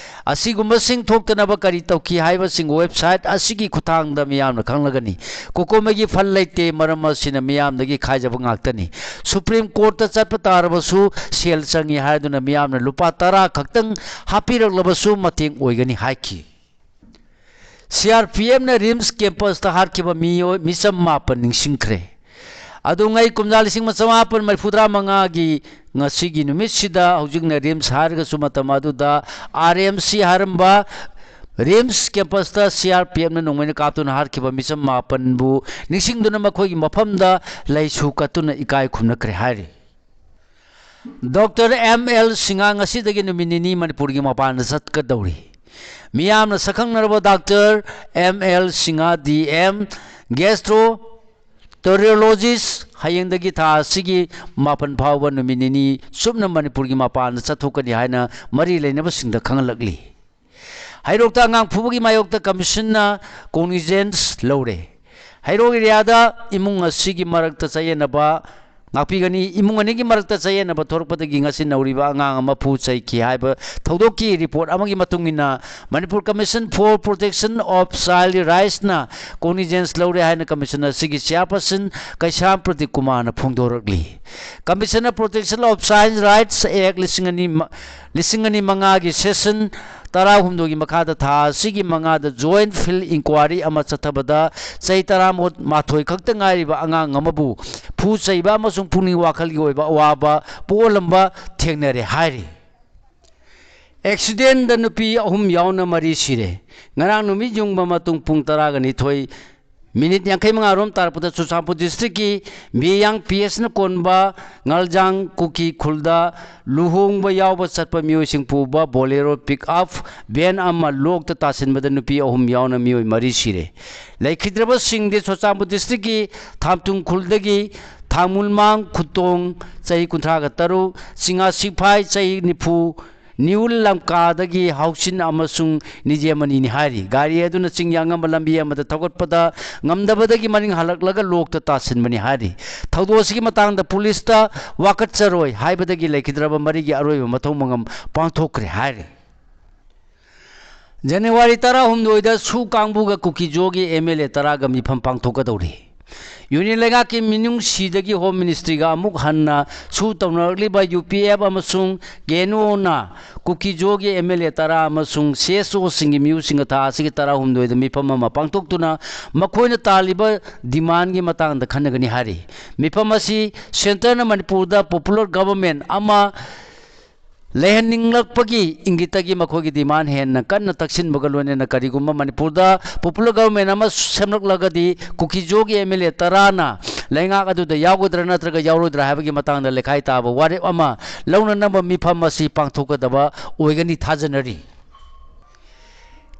ꯑꯁꯤꯒꯨꯝꯕꯁꯤꯡ ꯊꯣꯛꯇꯅꯕ ꯀꯔꯤ ꯇꯧꯈꯤ ꯍꯥꯏꯕꯁꯤꯡ website ꯑꯁꯤꯒꯤ ꯈꯨꯠꯊꯥꯡꯗ ꯃꯤꯌꯥꯝꯅ ꯈꯪꯂꯒꯅꯤ꯫ ꯀꯣꯀꯣꯃꯤꯒꯤ ꯐꯟ ꯂꯩꯇꯦ, ꯃꯔꯝ ꯑꯁꯤꯅ ꯃꯤꯌꯥꯝꯗꯒꯤ ꯈꯥꯏꯖꯕ ꯉꯥꯛꯇꯅꯤ꯫ Supreme Courtꯇ ꯆꯠꯄ ꯇꯥꯔꯕꯁꯨ ꯁꯦꯜ ꯆꯪꯏ ꯍꯥꯏꯗꯨꯅ ꯃꯤꯌꯥꯝꯅ ꯂꯨꯄꯥ ꯇꯔꯥ ꯈꯛꯇꯪ ꯍꯥꯞꯄꯤꯔꯛꯂꯕꯁꯨ ꯃꯇꯦꯡ ꯑꯣꯏꯒꯅꯤ ꯍꯥꯏꯈꯤ꯫ CRPFꯅ RIMS campusꯇ ꯍꯥꯠꯈꯤꯕ ꯃꯤꯑꯣꯏ ꯃꯤꯆꯝ ꯃꯥꯄꯟ ꯅꯤꯡꯁꯤꯡꯈ꯭ꯔꯦ꯫ ꯑꯗꯨꯉꯩ ꯀꯨꯝꯖꯥ ꯂꯤꯁꯤꯡ ꯑꯃ ꯆꯃꯥꯄꯟ ꯃꯔꯤꯐꯨꯇꯔꯥ ꯃꯉꯥꯒꯤ ꯉꯁꯤꯒꯤ ꯅꯨꯃꯤꯠꯁꯤꯗ ꯍꯧꯖꯤꯛꯅ RIMS ꯍꯥꯏꯔꯒꯁꯨ ꯃꯇꯝ ꯑꯗꯨꯗ RMC ꯍꯥꯏꯔꯝꯕ RIMS campusꯇ CRPFꯅ ꯅꯣꯡꯃꯩꯅ ꯀꯥꯞꯇꯨꯅ ꯍꯥꯠꯈꯤꯕ ꯃꯤꯆꯝ ꯃꯥꯄꯟꯕꯨ ꯅꯤꯡꯁꯤꯡꯗꯨꯅ ꯃꯈꯣꯏꯒꯤ ꯃꯐꯝꯗ ꯂꯩꯁꯨ ꯀꯠꯇꯨꯅ ꯏꯀꯥꯏ ꯈꯨꯝꯅꯈ꯭ꯔꯦ ꯍꯥꯏꯔꯤ꯫ Doctor M L ꯁꯤꯡꯍ ꯉꯁꯤꯗꯒꯤ ꯅꯨꯃꯤꯠ ꯅꯤꯅꯤ ꯃꯅꯤꯄꯨꯔꯒꯤ ꯃꯄꯥꯟꯗ ꯆꯠꯀꯗꯧꯔꯤ꯫ ꯃꯤꯌꯥꯝꯅ ꯁꯛꯈꯪꯅꯔꯕ Doctor M L Singh, DM, Gastroenterologist, ꯍꯌꯦꯡꯗꯒꯤ ꯊꯥ ꯑꯁꯤꯒꯤ ꯃꯥꯄꯟ ꯐꯥꯎꯕ ꯅꯨꯃꯤꯠ ꯅꯤꯅꯤ ꯆꯨꯞꯅ ꯃꯅꯤꯄꯨꯔꯒꯤ ꯃꯄꯥꯟꯗ ꯆꯠꯊꯣꯛꯀꯅꯤ ꯍꯥꯏꯅ ꯃꯔꯤ ꯂꯩꯅꯕꯁꯤꯡꯗ ꯈꯪꯍꯜꯂꯛꯂꯤ꯫ ꯍꯩꯔꯣꯛꯇ ꯑꯉꯥꯡ ꯐꯨꯕꯒꯤ ꯃꯥꯌꯣꯛꯇ commissionꯅ cognizance ꯂꯧꯔꯦ꯫ ꯍꯩꯔꯣꯛ areaꯗ ꯏꯃꯨꯡ ꯑꯁꯤꯒꯤ ꯃꯔꯛꯇ ꯆꯌꯦꯠꯅꯕ ꯉꯥꯛꯄꯤꯒꯅꯤ꯫ ꯏꯃꯨꯡ ꯑꯅꯤꯒꯤ ꯃꯔꯛꯇ ꯆꯌꯦꯠꯅꯕ ꯊꯣꯔꯛꯄꯗꯒꯤ ꯉꯁꯤ ꯅꯧꯔꯤꯕ ꯑꯉꯥꯡ ꯑꯃ ꯐꯨ ꯆꯩꯈꯤ ꯍꯥꯏꯕ ꯊꯧꯗꯣꯛꯀꯤ report ꯑꯃꯒꯤ ꯃꯇꯨꯡ ꯏꯟꯅ, Manipur Commission for Protection of Child Rightsꯅ cognizance ꯂꯧꯔꯦ ꯍꯥꯏꯅ commission ꯑꯁꯤꯒꯤ chairperson ꯀꯩꯁꯥꯝ ꯄ꯭ꯔꯗꯤꯞ ꯀꯨꯃꯥꯔꯅ ꯐꯣꯡꯗꯣꯔꯛꯂꯤ꯫ Commissionꯅ Protection of Child Rights Act ꯂꯤꯁꯤꯡ ꯑꯅꯤ ꯃ-, ꯂꯤꯁꯤꯡ ꯑꯅꯤ ꯃꯉꯥꯒꯤ section ꯇꯔꯥꯍꯨꯝꯗꯣꯏꯒꯤ ꯃꯈꯥꯗ ꯊꯥ ꯑꯁꯤꯒꯤ ꯃꯉꯥꯗ joint field inquiry ꯑꯃ ꯆꯠꯊꯕꯗ ꯆꯍꯤ ꯇꯔꯥꯃꯥꯊꯣꯏ ꯈꯛꯇ ꯉꯥꯏꯔꯤꯕ ꯑꯉꯥꯡ ꯑꯃꯕꯨ ꯐꯨ ꯆꯩꯕ ꯑꯃꯁꯨꯡ ꯄꯨꯛꯅꯤꯡ ꯋꯥꯈꯜꯒꯤ ꯑꯣꯏꯕ ꯑꯋꯥꯕ ꯄꯣꯛꯍꯜꯂꯝꯕ ꯊꯦꯡꯅꯔꯦ ꯍꯥꯏꯔꯤ꯫ Accidentꯗ ꯅꯨꯄꯤ ꯑꯍꯨꯝ ꯌꯥꯎꯅ ꯃꯔꯤ ꯁꯤꯔꯦ꯫ ꯉꯔꯥꯡ ꯅꯨꯃꯤꯠ ꯌꯨꯡꯕ ꯃꯇꯨꯡ ꯄꯨꯡ ꯇꯔꯥꯒ ꯅꯤꯊꯣꯏ ꯃꯤꯅꯤꯠ ꯌꯥꯡꯈꯩ ꯃꯉꯥ ꯔꯣꯝ ꯇꯥꯔꯛꯄꯗ ꯆꯨꯔꯆꯥꯟꯄꯨꯔ ꯗꯤꯁꯇ꯭ꯔꯤꯛꯀꯤ ꯕꯤꯌꯥꯡ ꯄꯤ ꯑꯦꯁꯅ ꯀꯣꯟꯕ ꯉꯥꯜꯖꯥꯡ ꯀꯨꯀꯤ ꯈꯨꯜꯗ ꯂꯨꯍꯣꯡꯕ ꯌꯥꯎꯕ ꯆꯠꯄ ꯃꯤꯑꯣꯏꯁꯤꯡ ꯄꯨꯕ ꯕꯣꯂꯦꯔꯣ ꯄꯤꯛ ꯑꯞ ꯚꯦꯟ ꯑꯃ ꯂꯣꯛꯇ ꯇꯥꯁꯤꯟꯕꯗ ꯅꯨꯄꯤ ꯑꯍꯨꯝ ꯌꯥꯎꯅ ꯃꯤꯑꯣꯏ ꯃꯔꯤ ꯁꯤꯔꯦ꯫ ꯂꯩꯈꯤꯗ꯭ꯔꯕꯁꯤꯡꯗꯤ ꯆꯨꯔꯆꯥꯟꯄꯨꯔ ꯗꯤꯁꯇ꯭ꯔꯤꯛꯀꯤ ꯊꯥꯝꯇꯨꯡ ꯈꯨꯜꯗꯒꯤ ꯊꯥꯡꯃꯨꯜꯃꯥꯡ ꯈꯨꯇꯣꯡ, ꯆꯍꯤ ꯀꯨꯟꯊ꯭ꯔꯥꯒ ꯇꯔꯨꯛ, ꯆꯤꯡꯉꯥ ꯁꯤꯐꯥꯏ, ꯆꯍꯤ ꯅꯤꯐꯨ, ꯅ꯭ꯌꯨ ꯂꯝꯀꯥꯗꯒꯤ ꯍꯥꯎꯆꯤꯟ ꯑꯃꯁꯨꯡ ꯅꯤꯖꯦꯃꯅꯤꯅꯤ ꯍꯥꯏꯔꯤ꯫ ꯒꯥꯔꯤ ꯑꯗꯨꯅ ꯆꯤꯡ ꯌꯥꯡꯉꯝꯕ ꯂꯝꯕꯤ ꯑꯃꯗ ꯊꯧꯒꯠꯄꯗ ꯉꯝꯗꯕꯗꯒꯤ ꯃꯅꯤꯡ ꯍꯜꯂꯛꯂꯒ ꯂꯣꯛꯇ ꯇꯥꯁꯤꯟꯕꯅꯤ ꯍꯥꯏꯔꯤ꯫ ꯊꯧꯗꯣꯛ ꯑꯁꯤꯒꯤ ꯃꯇꯥꯡꯗ ꯄꯨꯂꯤꯁꯇ ꯋꯥꯀꯠꯆꯔꯣꯏ ꯍꯥꯏꯕꯗꯒꯤ ꯂꯩꯈꯤꯗ꯭ꯔꯕ ꯃꯔꯤꯒꯤ ꯑꯔꯣꯏꯕ ꯃꯊꯧ ꯃꯉꯝ ꯄꯥꯡꯊꯣꯛꯈ꯭ꯔꯦ ꯍꯥꯏꯔꯤ꯫ ꯖꯅꯋꯥꯔꯤ ꯇꯔꯥꯍꯨꯝꯗꯣꯏꯗ ꯁꯨ ꯀꯥꯡꯕꯨꯒ ꯀꯨꯀꯤꯖꯣꯒꯤ ꯑꯦꯝ ꯑꯦꯜ ꯑꯦ ꯇꯔꯥꯒ ꯃꯤꯐꯝ ꯄꯥꯡꯊꯣꯛꯀꯗꯧꯔꯤ꯫ ꯌꯨꯅꯤꯌꯟ ꯂꯩꯉꯥꯛꯀꯤ ꯃꯤꯅꯨꯡꯁꯤꯗꯒꯤ ꯍꯣꯝ ꯃꯤꯅꯤꯁꯇ꯭ꯔꯤꯒ ꯑꯃꯨꯛ ꯍꯟꯅ ꯁꯨ ꯇꯧꯅꯔꯛꯂꯤꯕ ꯌꯨ ꯄꯤ ꯑꯦꯐ ꯑꯃꯁꯨꯡ ꯀꯦ ꯑꯦꯟ ꯑꯣꯅ ꯀꯨꯀꯤꯖꯣꯒꯤ ꯑꯦꯝ ꯑꯦꯜ ꯑꯦ ꯇꯔꯥ ꯑꯃꯁꯨꯡ ꯁꯤ ꯑꯦꯁ ꯑꯣꯁꯤꯡꯒꯤ ꯃꯤꯍꯨꯠꯁꯤꯡꯒ ꯊꯥ ꯑꯁꯤꯒꯤ ꯇꯔꯥꯍꯨꯝꯗꯣꯏꯗ ꯃꯤꯐꯝ ꯑꯃ ꯄꯥꯡꯊꯣꯛꯇꯨꯅ ꯃꯈꯣꯏꯅ ꯇꯥꯜꯂꯤꯕ ꯗꯤꯃꯥꯟꯒꯤ ꯃꯇꯥꯡꯗ ꯈꯟꯅꯒꯅꯤ ꯍꯥꯏꯔꯤ꯫ ꯃꯤꯐꯝ ꯑꯁꯤ ꯁꯦꯟꯇꯔꯅ ꯃꯅꯤꯄꯨꯔꯗ ꯄꯣꯄꯨꯂꯔ ꯒꯚꯔꯟꯃꯦꯟ ꯑꯃ ꯂꯩꯍꯟꯅꯤꯡꯂꯛꯄꯒꯤ ꯏꯪꯒꯤꯠꯇꯒꯤ ꯃꯈꯣꯏꯒꯤ ꯗꯤꯃꯥꯟ ꯍꯦꯟꯅ ꯀꯟꯅ ꯇꯛꯁꯤꯟꯕꯒ ꯂꯣꯏꯅꯅ ꯀꯔꯤꯒꯨꯝꯕ ꯃꯅꯤꯄꯨꯔꯗ ꯄꯣꯄꯨꯂꯔ ꯒꯚꯔꯟꯃꯦꯟ ꯑꯃ ꯁꯦꯝꯂꯛꯂꯒꯗꯤ ꯀꯨꯀꯤꯖꯣꯒꯤ ꯑꯦꯝ ꯑꯦꯜ ꯑꯦ ꯇꯔꯥꯅ ꯂꯩꯉꯥꯛ ꯑꯗꯨꯗ ꯌꯥꯎꯒꯗ꯭ꯔꯥ ꯅꯠꯇ꯭ꯔꯒ ꯌꯥꯎꯔꯣꯏꯗ꯭ꯔꯥ ꯍꯥꯏꯕꯒꯤ ꯃꯇꯥꯡꯗ ꯂꯩꯈꯥꯏ ꯇꯥꯕ ꯋꯥꯔꯦꯞ ꯑꯃ ꯂꯧꯅꯅꯕ ꯃꯤꯐꯝ ꯑꯁꯤ ꯄꯥꯡꯊꯣꯛꯀꯗꯕ ꯑꯣꯏꯒꯅꯤ ꯊꯥꯖꯅꯔꯤ꯫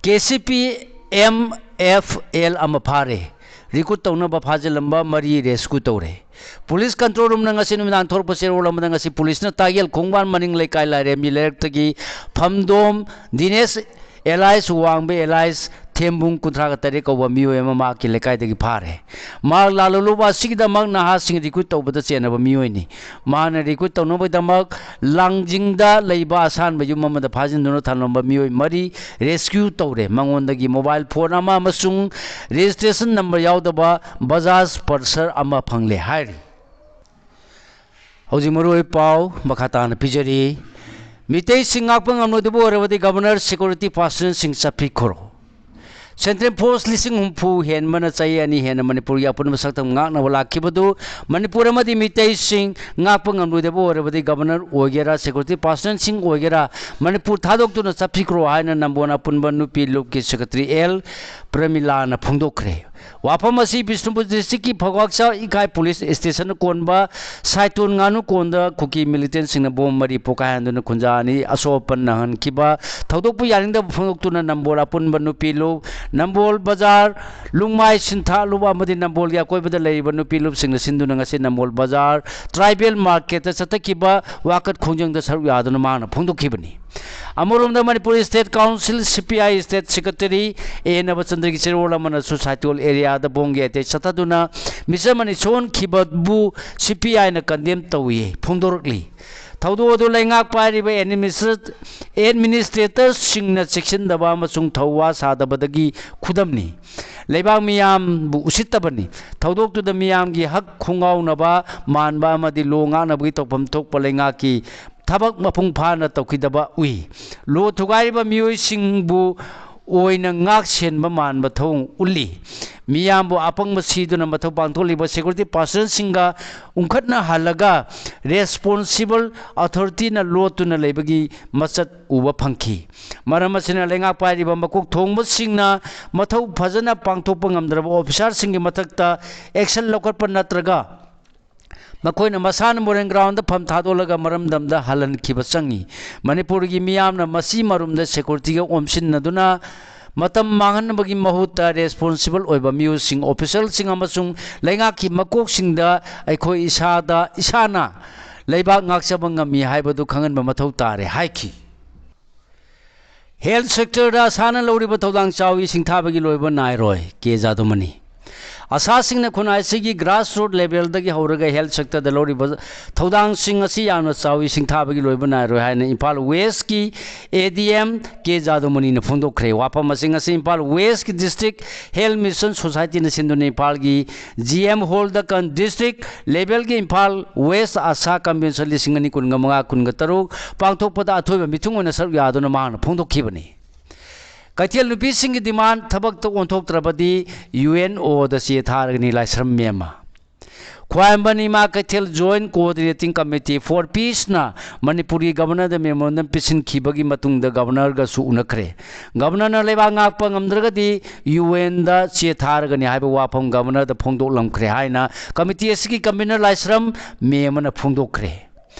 K C P M F L ꯑꯃ ꯐꯥꯔꯦ꯫ ꯔꯤꯀ꯭ꯔꯨꯠ ꯇꯧꯅꯕ ꯐꯥꯖꯤꯜꯂꯝꯕ ꯃꯔꯤ ꯔꯦꯁꯀ꯭ꯌꯨ ꯇꯧꯔꯦ꯫ ꯄꯨꯂꯤꯁ ꯀꯟꯇ꯭ꯔꯣꯜ ꯔꯨꯝꯅ ꯉꯁꯤ ꯅꯨꯃꯤꯗꯥꯡ ꯊꯣꯔꯛꯄ ꯆꯦꯔꯣꯜ ꯑꯃꯗ ꯉꯁꯤ ꯄꯨꯂꯤꯁꯅ ꯇꯥꯒꯦꯜ ꯈꯣꯡꯕꯥꯟ ꯃꯅꯤꯡ ꯂꯩꯀꯥꯏ ꯂꯥꯏꯔꯦꯝꯕꯤ ꯂꯩꯔꯛꯇꯒꯤ ꯐꯝꯗꯣꯝ ꯗꯤꯅꯦꯁ ꯑꯦꯂꯥꯏꯁ ꯋꯥꯡꯕ ꯑꯦꯂꯥꯏꯁ ꯊꯦꯝꯕꯨꯡ ꯀꯨꯟꯊ꯭ꯔꯥꯒ ꯇꯔꯦꯠ ꯀꯧꯕ ꯃꯤꯑꯣꯏ ꯑꯃ ꯃꯍꯥꯛꯀꯤ ꯂꯩꯀꯥꯏꯗꯒꯤ ꯐꯥꯔꯦ꯫ ꯃꯍꯥꯛ ꯂꯥꯜꯂꯣꯂꯨꯕ ꯑꯁꯤꯒꯤꯗꯃꯛ ꯅꯍꯥꯁꯤꯡ ꯔꯤꯀ꯭ꯔꯨꯠ ꯇꯧꯕꯗ ꯆꯦꯟꯅꯕ ꯃꯤꯑꯣꯏꯅꯤ꯫ ꯃꯍꯥꯛꯅ ꯔꯤꯀ꯭ꯔꯨꯠ ꯇꯧꯅꯕꯒꯤꯗꯃꯛ ꯂꯥꯡꯖꯤꯡꯗ ꯂꯩꯕ ꯑꯁꯥꯟꯕ ꯌꯨꯝ ꯑꯃꯗ ꯐꯥꯖꯤꯟꯗꯨꯅ ꯊꯝꯂꯝꯕ ꯃꯤꯑꯣꯏ ꯃꯔꯤ ꯔꯦꯁꯀ꯭ꯌꯨ ꯇꯧꯔꯦ꯫ ꯃꯉꯣꯟꯗꯒꯤ ꯃꯣꯕꯥꯏꯜ ꯐꯣꯟ ꯑꯃ ꯑꯃꯁꯨꯡ ꯔꯦꯖꯤꯁꯇ꯭ꯔꯦꯁꯟ ꯅꯝꯕꯔ ꯌꯥꯎꯗꯕ ꯕꯖꯥꯖ ꯄꯜꯁꯔ ꯑꯃ ꯐꯪꯂꯦ ꯍꯥꯏꯔꯤ꯫ ꯍꯧꯖꯤꯛ ꯃꯔꯨꯑꯣꯏ ꯄꯥꯎ ꯃꯈꯥ ꯇꯥꯅ ꯄꯤꯖꯔꯤ꯫ ꯃꯤꯇꯩꯁꯤꯡ ꯉꯥꯛꯄ ꯉꯝꯂꯣꯏꯗꯕ ꯑꯣꯏꯔꯕꯗꯤ ꯒꯕꯔꯅꯔ ꯁꯦꯀ꯭ꯌꯨꯔꯤꯇꯤ ꯄꯥꯔꯁꯅꯦꯜꯁꯤꯡ ꯆꯠꯄꯤꯈ꯭ꯔꯣ꯫ ꯁꯦꯟꯇ꯭ꯔꯦꯜ ꯐꯣꯔꯁ ꯂꯤꯁꯤꯡ ꯍꯨꯝꯐꯨ ꯍꯦꯟꯕꯅ ꯆꯍꯤ ꯑꯅꯤ ꯍꯦꯟꯅ ꯃꯅꯤꯄꯨꯔꯒꯤ ꯑꯄꯨꯟꯕ ꯁꯛꯇꯝ ꯉꯥꯛꯅꯕ ꯂꯥꯛꯈꯤꯕꯗꯨ ꯃꯅꯤꯄꯨꯔ ꯑꯃꯗꯤ ꯃꯤꯇꯩꯁꯤꯡ ꯉꯥꯛꯄ ꯉꯝꯂꯣꯏꯗꯕ ꯑꯣꯏꯔꯕꯗꯤ ꯒꯕꯔꯅꯔ ꯑꯣꯏꯒꯦꯔꯥ, ꯁꯦꯀ꯭ꯌꯨꯔꯤꯇꯤ ꯄꯥꯔꯁꯅꯦꯜꯁꯤꯡ ꯑꯣꯏꯒꯦꯔꯥ, ꯃꯅꯤꯄꯨꯔ ꯊꯥꯗꯣꯛꯇꯨꯅ ꯆꯠꯄꯤꯈ꯭ꯔꯣ ꯍꯥꯏꯅ ꯅꯝꯕꯣꯜ ꯑꯄꯨꯟꯕ ꯅꯨꯄꯤ ꯂꯨꯞꯀꯤ ꯁꯦꯀ꯭ꯔꯦꯇꯔꯤ ꯑꯦꯜ ꯄ꯭ꯔꯃꯤꯂꯥꯅ ꯐꯣꯡꯗꯣꯛꯈ꯭ꯔꯦ꯫ ꯋꯥꯐꯝ ꯑꯁꯤ ꯕꯤꯁꯅꯨꯄꯨꯔ ꯗꯤꯁꯇ꯭ꯔꯤꯛꯀꯤ ꯐꯧꯕꯥꯛꯆꯥꯎ ꯏꯀꯥꯏ ꯄꯨꯂꯤꯁ ꯁ꯭ꯇꯦꯁꯟꯗ ꯀꯣꯟꯕ ꯁꯥꯏꯇꯣꯟ ꯉꯥꯅꯨꯀꯣꯟꯗ ꯀꯨꯀꯤ ꯃꯤꯂꯤꯇꯦꯟꯁꯤꯡꯅ ꯕꯣꯝ ꯃꯔꯤ ꯄꯣꯈꯥꯏꯍꯟꯗꯨꯅ ꯈꯨꯟꯖꯥ ꯑꯅꯤ ꯑꯁꯣꯛ ꯑꯄꯟ ꯅꯪꯍꯟꯈꯤꯕ ꯊꯧꯗꯣꯛꯄꯨ ꯌꯥꯅꯤꯡꯗꯕ ꯐꯣꯡꯗꯣꯛꯇꯨꯅ ꯅꯝꯕꯣꯜ ꯑꯄꯨꯟꯕ ꯅꯨꯄꯤ ꯂꯨꯞ, ꯅꯝꯕꯣꯜ ꯕꯖꯥꯔ, ꯂꯨꯡꯃꯥꯏ ꯁꯤꯟꯊꯥ ꯂꯨꯞ ꯑꯃꯗꯤ ꯅꯝꯕꯣꯜꯒꯤ ꯑꯀꯣꯏꯕꯗ ꯂꯩꯔꯤꯕ ꯅꯨꯄꯤ ꯂꯨꯞꯁꯤꯡꯅ ꯁꯤꯟꯗꯨꯅ ꯉꯁꯤ ꯅꯝꯕꯣꯜ ꯕꯖꯥꯔ ꯇ꯭ꯔꯥꯏꯕꯦꯜ ꯃꯥꯔꯀꯦꯠꯇ ꯆꯠꯊꯈꯤꯕ ꯋꯥꯀꯠ ꯈꯣꯡꯖꯪꯗ ꯁꯔꯨꯛ ꯌꯥꯗꯨꯅ ꯃꯍꯥꯛꯅ ꯐꯣꯡꯗꯣꯛꯈꯤꯕꯅꯤ꯫ ꯑꯃꯔꯣꯝꯗ ꯃꯅꯤꯄꯨꯔ ꯁ꯭ꯇꯦꯠ ꯀꯥꯎꯟꯁꯤꯜ, ꯁꯤ ꯄꯤ ꯑꯥꯏ, ꯁ꯭ꯇꯦꯠ ꯁꯦꯀ꯭ꯔꯦꯇꯔꯤ ꯑꯦ ꯅꯕꯆꯟꯗ꯭ꯔꯒꯤ ꯆꯦꯔꯣꯜ ꯑꯃꯅꯁꯨ ꯁꯥꯏꯇꯣꯜ ꯑꯦꯔꯤꯌꯥꯗ ꯕꯣꯝꯒꯤ ꯑꯦꯇꯦꯛ ꯆꯠꯊꯗꯨꯅ ꯃꯤꯆꯝ ꯑꯅꯤ ꯁꯣꯛꯍꯟꯈꯤꯕꯕꯨ ꯁꯤ ꯄꯤ ꯑꯥꯏꯅ ꯀꯟꯗꯦꯝ ꯇꯧꯏ ꯐꯣꯡꯗꯣꯔꯛꯂꯤ꯫ ꯊꯧꯗꯣꯛ ꯑꯗꯨ ꯂꯩꯉꯥꯛ ꯄꯥꯏꯔꯤꯕ ꯑꯦꯗꯃꯤꯅꯤꯁꯇ꯭ꯔꯦ-, ꯑꯦꯗꯃꯤꯅꯤꯁꯇ꯭ꯔꯦꯇꯔꯁꯤꯡꯅ ꯆꯦꯛꯁꯤꯟꯗꯕ ꯑꯃꯁꯨꯡ ꯊꯧꯋꯥ ꯁꯥꯗꯕꯗꯒꯤ ꯈꯨꯗꯝꯅꯤ꯫ ꯂꯩꯕꯥꯛ ꯃꯤꯌꯥꯝꯕꯨ ꯎꯁꯤꯠꯇꯕꯅꯤ꯫ ꯊꯧꯗꯣꯛꯇꯨꯗ ꯃꯤꯌꯥꯝꯒꯤ ꯍꯛ ꯈꯣꯡꯒꯥꯎꯅꯕ ꯃꯥꯟꯕ ꯑꯃꯗꯤ ꯂꯣ ꯉꯥꯛꯅꯕꯒꯤ ꯇꯧꯐꯝ ꯊꯣꯛꯄ ꯂꯩꯉꯥꯛꯀꯤ ꯊꯕꯛ ꯃꯄꯨꯡ ꯐꯥꯅ ꯇꯧꯈꯤꯗꯕ ꯎꯏ꯫ ꯂꯣ ꯊꯨꯒꯥꯏꯔꯤꯕ ꯃꯤꯑꯣꯏꯁꯤꯡꯕꯨ ꯑꯣꯏꯅ ꯉꯥꯛ ꯁꯦꯟꯕ ꯃꯥꯟꯕ ꯊꯧꯑꯣꯡ ꯎꯠꯂꯤ꯫ ꯃꯤꯌꯥꯝꯕꯨ ꯑꯄꯪꯕ ꯁꯤꯗꯨꯅ ꯃꯊꯧ ꯄꯥꯡꯊꯣꯛꯂꯤꯕ ꯁꯦꯀ꯭ꯌꯨꯔꯤꯇꯤ ꯄꯥꯔꯁꯟꯁꯤꯡꯒ ꯎꯪꯈꯠꯅꯍꯜꯂꯒ ꯔꯦꯁꯄꯣꯟꯁꯤꯕꯜ ꯑꯣꯊꯣꯔꯤꯇꯤꯅ ꯂꯣꯠꯇꯨꯅ ꯂꯩꯕꯒꯤ ꯃꯁꯛ ꯎꯕ ꯐꯪꯈꯤ꯫ ꯃꯔꯝ ꯑꯁꯤꯅ ꯂꯩꯉꯥꯛ ꯄꯥꯏꯔꯤꯕ ꯃꯀꯣꯛ ꯊꯣꯡꯕꯁꯤꯡꯅ ꯃꯊꯧ ꯐꯖꯅ ꯄꯥꯡꯊꯣꯛꯄ ꯉꯝꯗ꯭ꯔꯕ ꯑꯣꯐꯤꯁꯥꯔꯁꯤꯡꯒꯤ ꯃꯊꯛꯇ ꯑꯦꯛꯁꯟ ꯂꯧꯈꯠꯄ ꯅꯠꯇ꯭ꯔꯒ ꯃꯈꯣꯏꯅ ꯃꯁꯥꯅ ꯃꯣꯔꯦꯜ ꯒ꯭ꯔꯥꯎꯟꯗ ꯐꯝ ꯊꯥꯗꯣꯛꯂꯒ ꯃꯔꯝꯗꯝꯗ ꯍꯜꯍꯟꯈꯤꯕ ꯆꯪꯏ꯫ ꯃꯅꯤꯄꯨꯔꯒꯤ ꯃꯤꯌꯥꯝꯅ ꯃꯁꯤ ꯃꯔꯨꯝꯗ ꯁꯦꯀ꯭ꯌꯨꯔꯤꯇꯤꯒ ꯑꯣꯝꯁꯤꯟꯅꯗꯨꯅ ꯃꯇꯝ ꯃꯥꯡꯍꯟꯕꯒꯤ ꯃꯍꯨꯠꯇ ꯔꯦꯁꯄꯣꯟꯁꯤꯕꯜ ꯑꯣꯏꯕ ꯃꯤꯑꯣꯏꯁꯤꯡ, ꯑꯣꯐꯤꯁꯦꯜꯁꯤꯡ ꯑꯃꯁꯨꯡ ꯂꯩꯉꯥꯛꯀꯤ ꯃꯀꯣꯛꯁꯤꯡꯗ ꯑꯩꯈꯣꯏ ꯏꯁꯥꯗ, ꯏꯁꯥꯅ ꯂꯩꯕꯥꯛ ꯉꯥꯛꯆꯕ ꯉꯝꯃꯤ ꯍꯥꯏꯕꯗꯨ ꯈꯪꯍꯟꯕ ꯃꯊꯧ ꯇꯥꯔꯦ ꯍꯥꯏꯈꯤ꯫ ꯍꯦꯜꯊ ꯁꯦꯛꯇꯔꯗ ꯑꯁꯥꯅ ꯂꯧꯔꯤꯕ ꯊꯧꯗꯥꯡ ꯆꯥꯎꯏ, ꯁꯤꯡꯊꯥꯕꯒꯤ ꯂꯣꯏꯕ ꯅꯥꯏꯔꯣꯏ, ꯀꯦ ꯖꯥꯗꯨꯃꯅꯤ꯫ ꯑꯁꯥꯁꯤꯡꯅ ꯈꯨꯟꯅꯥꯏꯁꯤꯒꯤ ꯒ꯭ꯔꯥꯁꯔꯨꯠ ꯂꯦꯚꯦꯜꯗꯒꯤ ꯍꯧꯔꯒ ꯍꯦꯜꯊ ꯁꯦꯛꯇꯔꯗ ꯂꯧꯔꯤꯕ ꯊꯧꯗꯥꯡꯁꯤꯡ ꯑꯁꯤ ꯌꯥꯝꯅ ꯆꯥꯎꯏ, ꯁꯤꯡꯊꯥꯕꯒꯤ ꯂꯣꯏꯕ ꯅꯥꯏꯔꯣꯏ ꯍꯥꯏꯅ ꯏꯝꯐꯥꯜ ꯋꯦꯁꯀꯤ ꯑꯦ ꯗꯤ ꯑꯦꯝ ꯀꯦ ꯖꯥꯗꯨꯃꯅꯤꯅ ꯐꯣꯡꯗꯣꯛꯈ꯭ꯔꯦ꯫ ꯋꯥꯐꯝ ꯑꯁꯤ ꯉꯁꯤ ꯏꯝꯐꯥꯜ ꯋꯦꯁꯀꯤ ꯗꯤꯁꯇ꯭ꯔꯤꯛ ꯍꯦꯜꯊ ꯃꯤꯁꯟ ꯁꯣꯁꯥꯏꯇꯤꯅ ꯁꯤꯟꯗꯨꯅ ꯏꯝꯐꯥꯜꯒꯤ ꯖꯤ ꯑꯦꯝ ꯍꯣꯜꯗ ꯀꯟ ꯗꯤꯁꯇ꯭ꯔꯤꯛ ꯂꯦꯚꯦꯜꯒꯤ ꯏꯝꯐꯥꯜ ꯋꯦꯁ ꯑꯥꯁꯥ ꯀꯟꯚꯦꯟꯁꯟ ꯂꯤꯁꯤꯡ ꯑꯅꯤ ꯀꯨꯟꯒ ꯃꯉꯥ ꯀꯨꯟꯒ ꯇꯔꯨꯛ ꯄꯥꯡꯊꯣꯛꯄꯗ ꯑꯊꯣꯏꯕ ꯃꯤꯊꯨꯡ ꯑꯣꯏꯅ ꯁꯔꯨꯛ ꯌꯥꯗꯨꯅ ꯃꯍꯥꯛꯅ ꯐꯣꯡꯗꯣꯛꯈꯤꯕꯅꯤ꯫ ꯀꯩꯊꯦꯜ ꯅꯨꯄꯤꯁꯤꯡꯒꯤ ꯗꯤꯃꯥꯟ ꯊꯕꯛꯇ ꯑꯣꯟꯊꯣꯛꯇ꯭ꯔꯕꯗꯤ ꯌꯨ ꯑꯦꯟ ꯑꯣꯗ ꯆꯦ ꯊꯥꯔꯒꯅꯤ, ꯂꯥꯏꯁ꯭ꯔꯝ ꯃꯦꯝꯃ꯫ ꯈ꯭ꯋꯥꯏꯔꯝꯕꯟ ꯏꯃꯥ ꯀꯩꯊꯦꯜ Joint Coordinating Committee for Peaceꯅ ꯃꯅꯤꯄꯨꯔꯒꯤ Governorꯗ memorandum ꯄꯤꯁꯤꯟꯈꯤꯕꯒꯤ ꯃꯇꯨꯡꯗ Governorꯒꯁꯨ ꯎꯅꯈ꯭ꯔꯦ꯫ Governorꯅ ꯂꯩꯕꯥꯛ ꯉꯥꯛꯄ ꯉꯝꯗ꯭ꯔꯒꯗꯤ UNꯗ ꯆꯦ ꯊꯥꯔꯒꯅꯤ ꯍꯥꯏꯕ ꯋꯥꯐꯝ Governorꯗ ꯐꯣꯡꯗꯣꯛꯂꯝꯈ꯭ꯔꯦ ꯍꯥꯏꯅ committee ꯑꯁꯤꯒꯤ convener ꯂꯥꯏꯁ꯭ꯔꯝ ꯃꯦ ꯑꯃꯅ ꯐꯣꯡꯗꯣꯛꯈ꯭ꯔꯦ꯫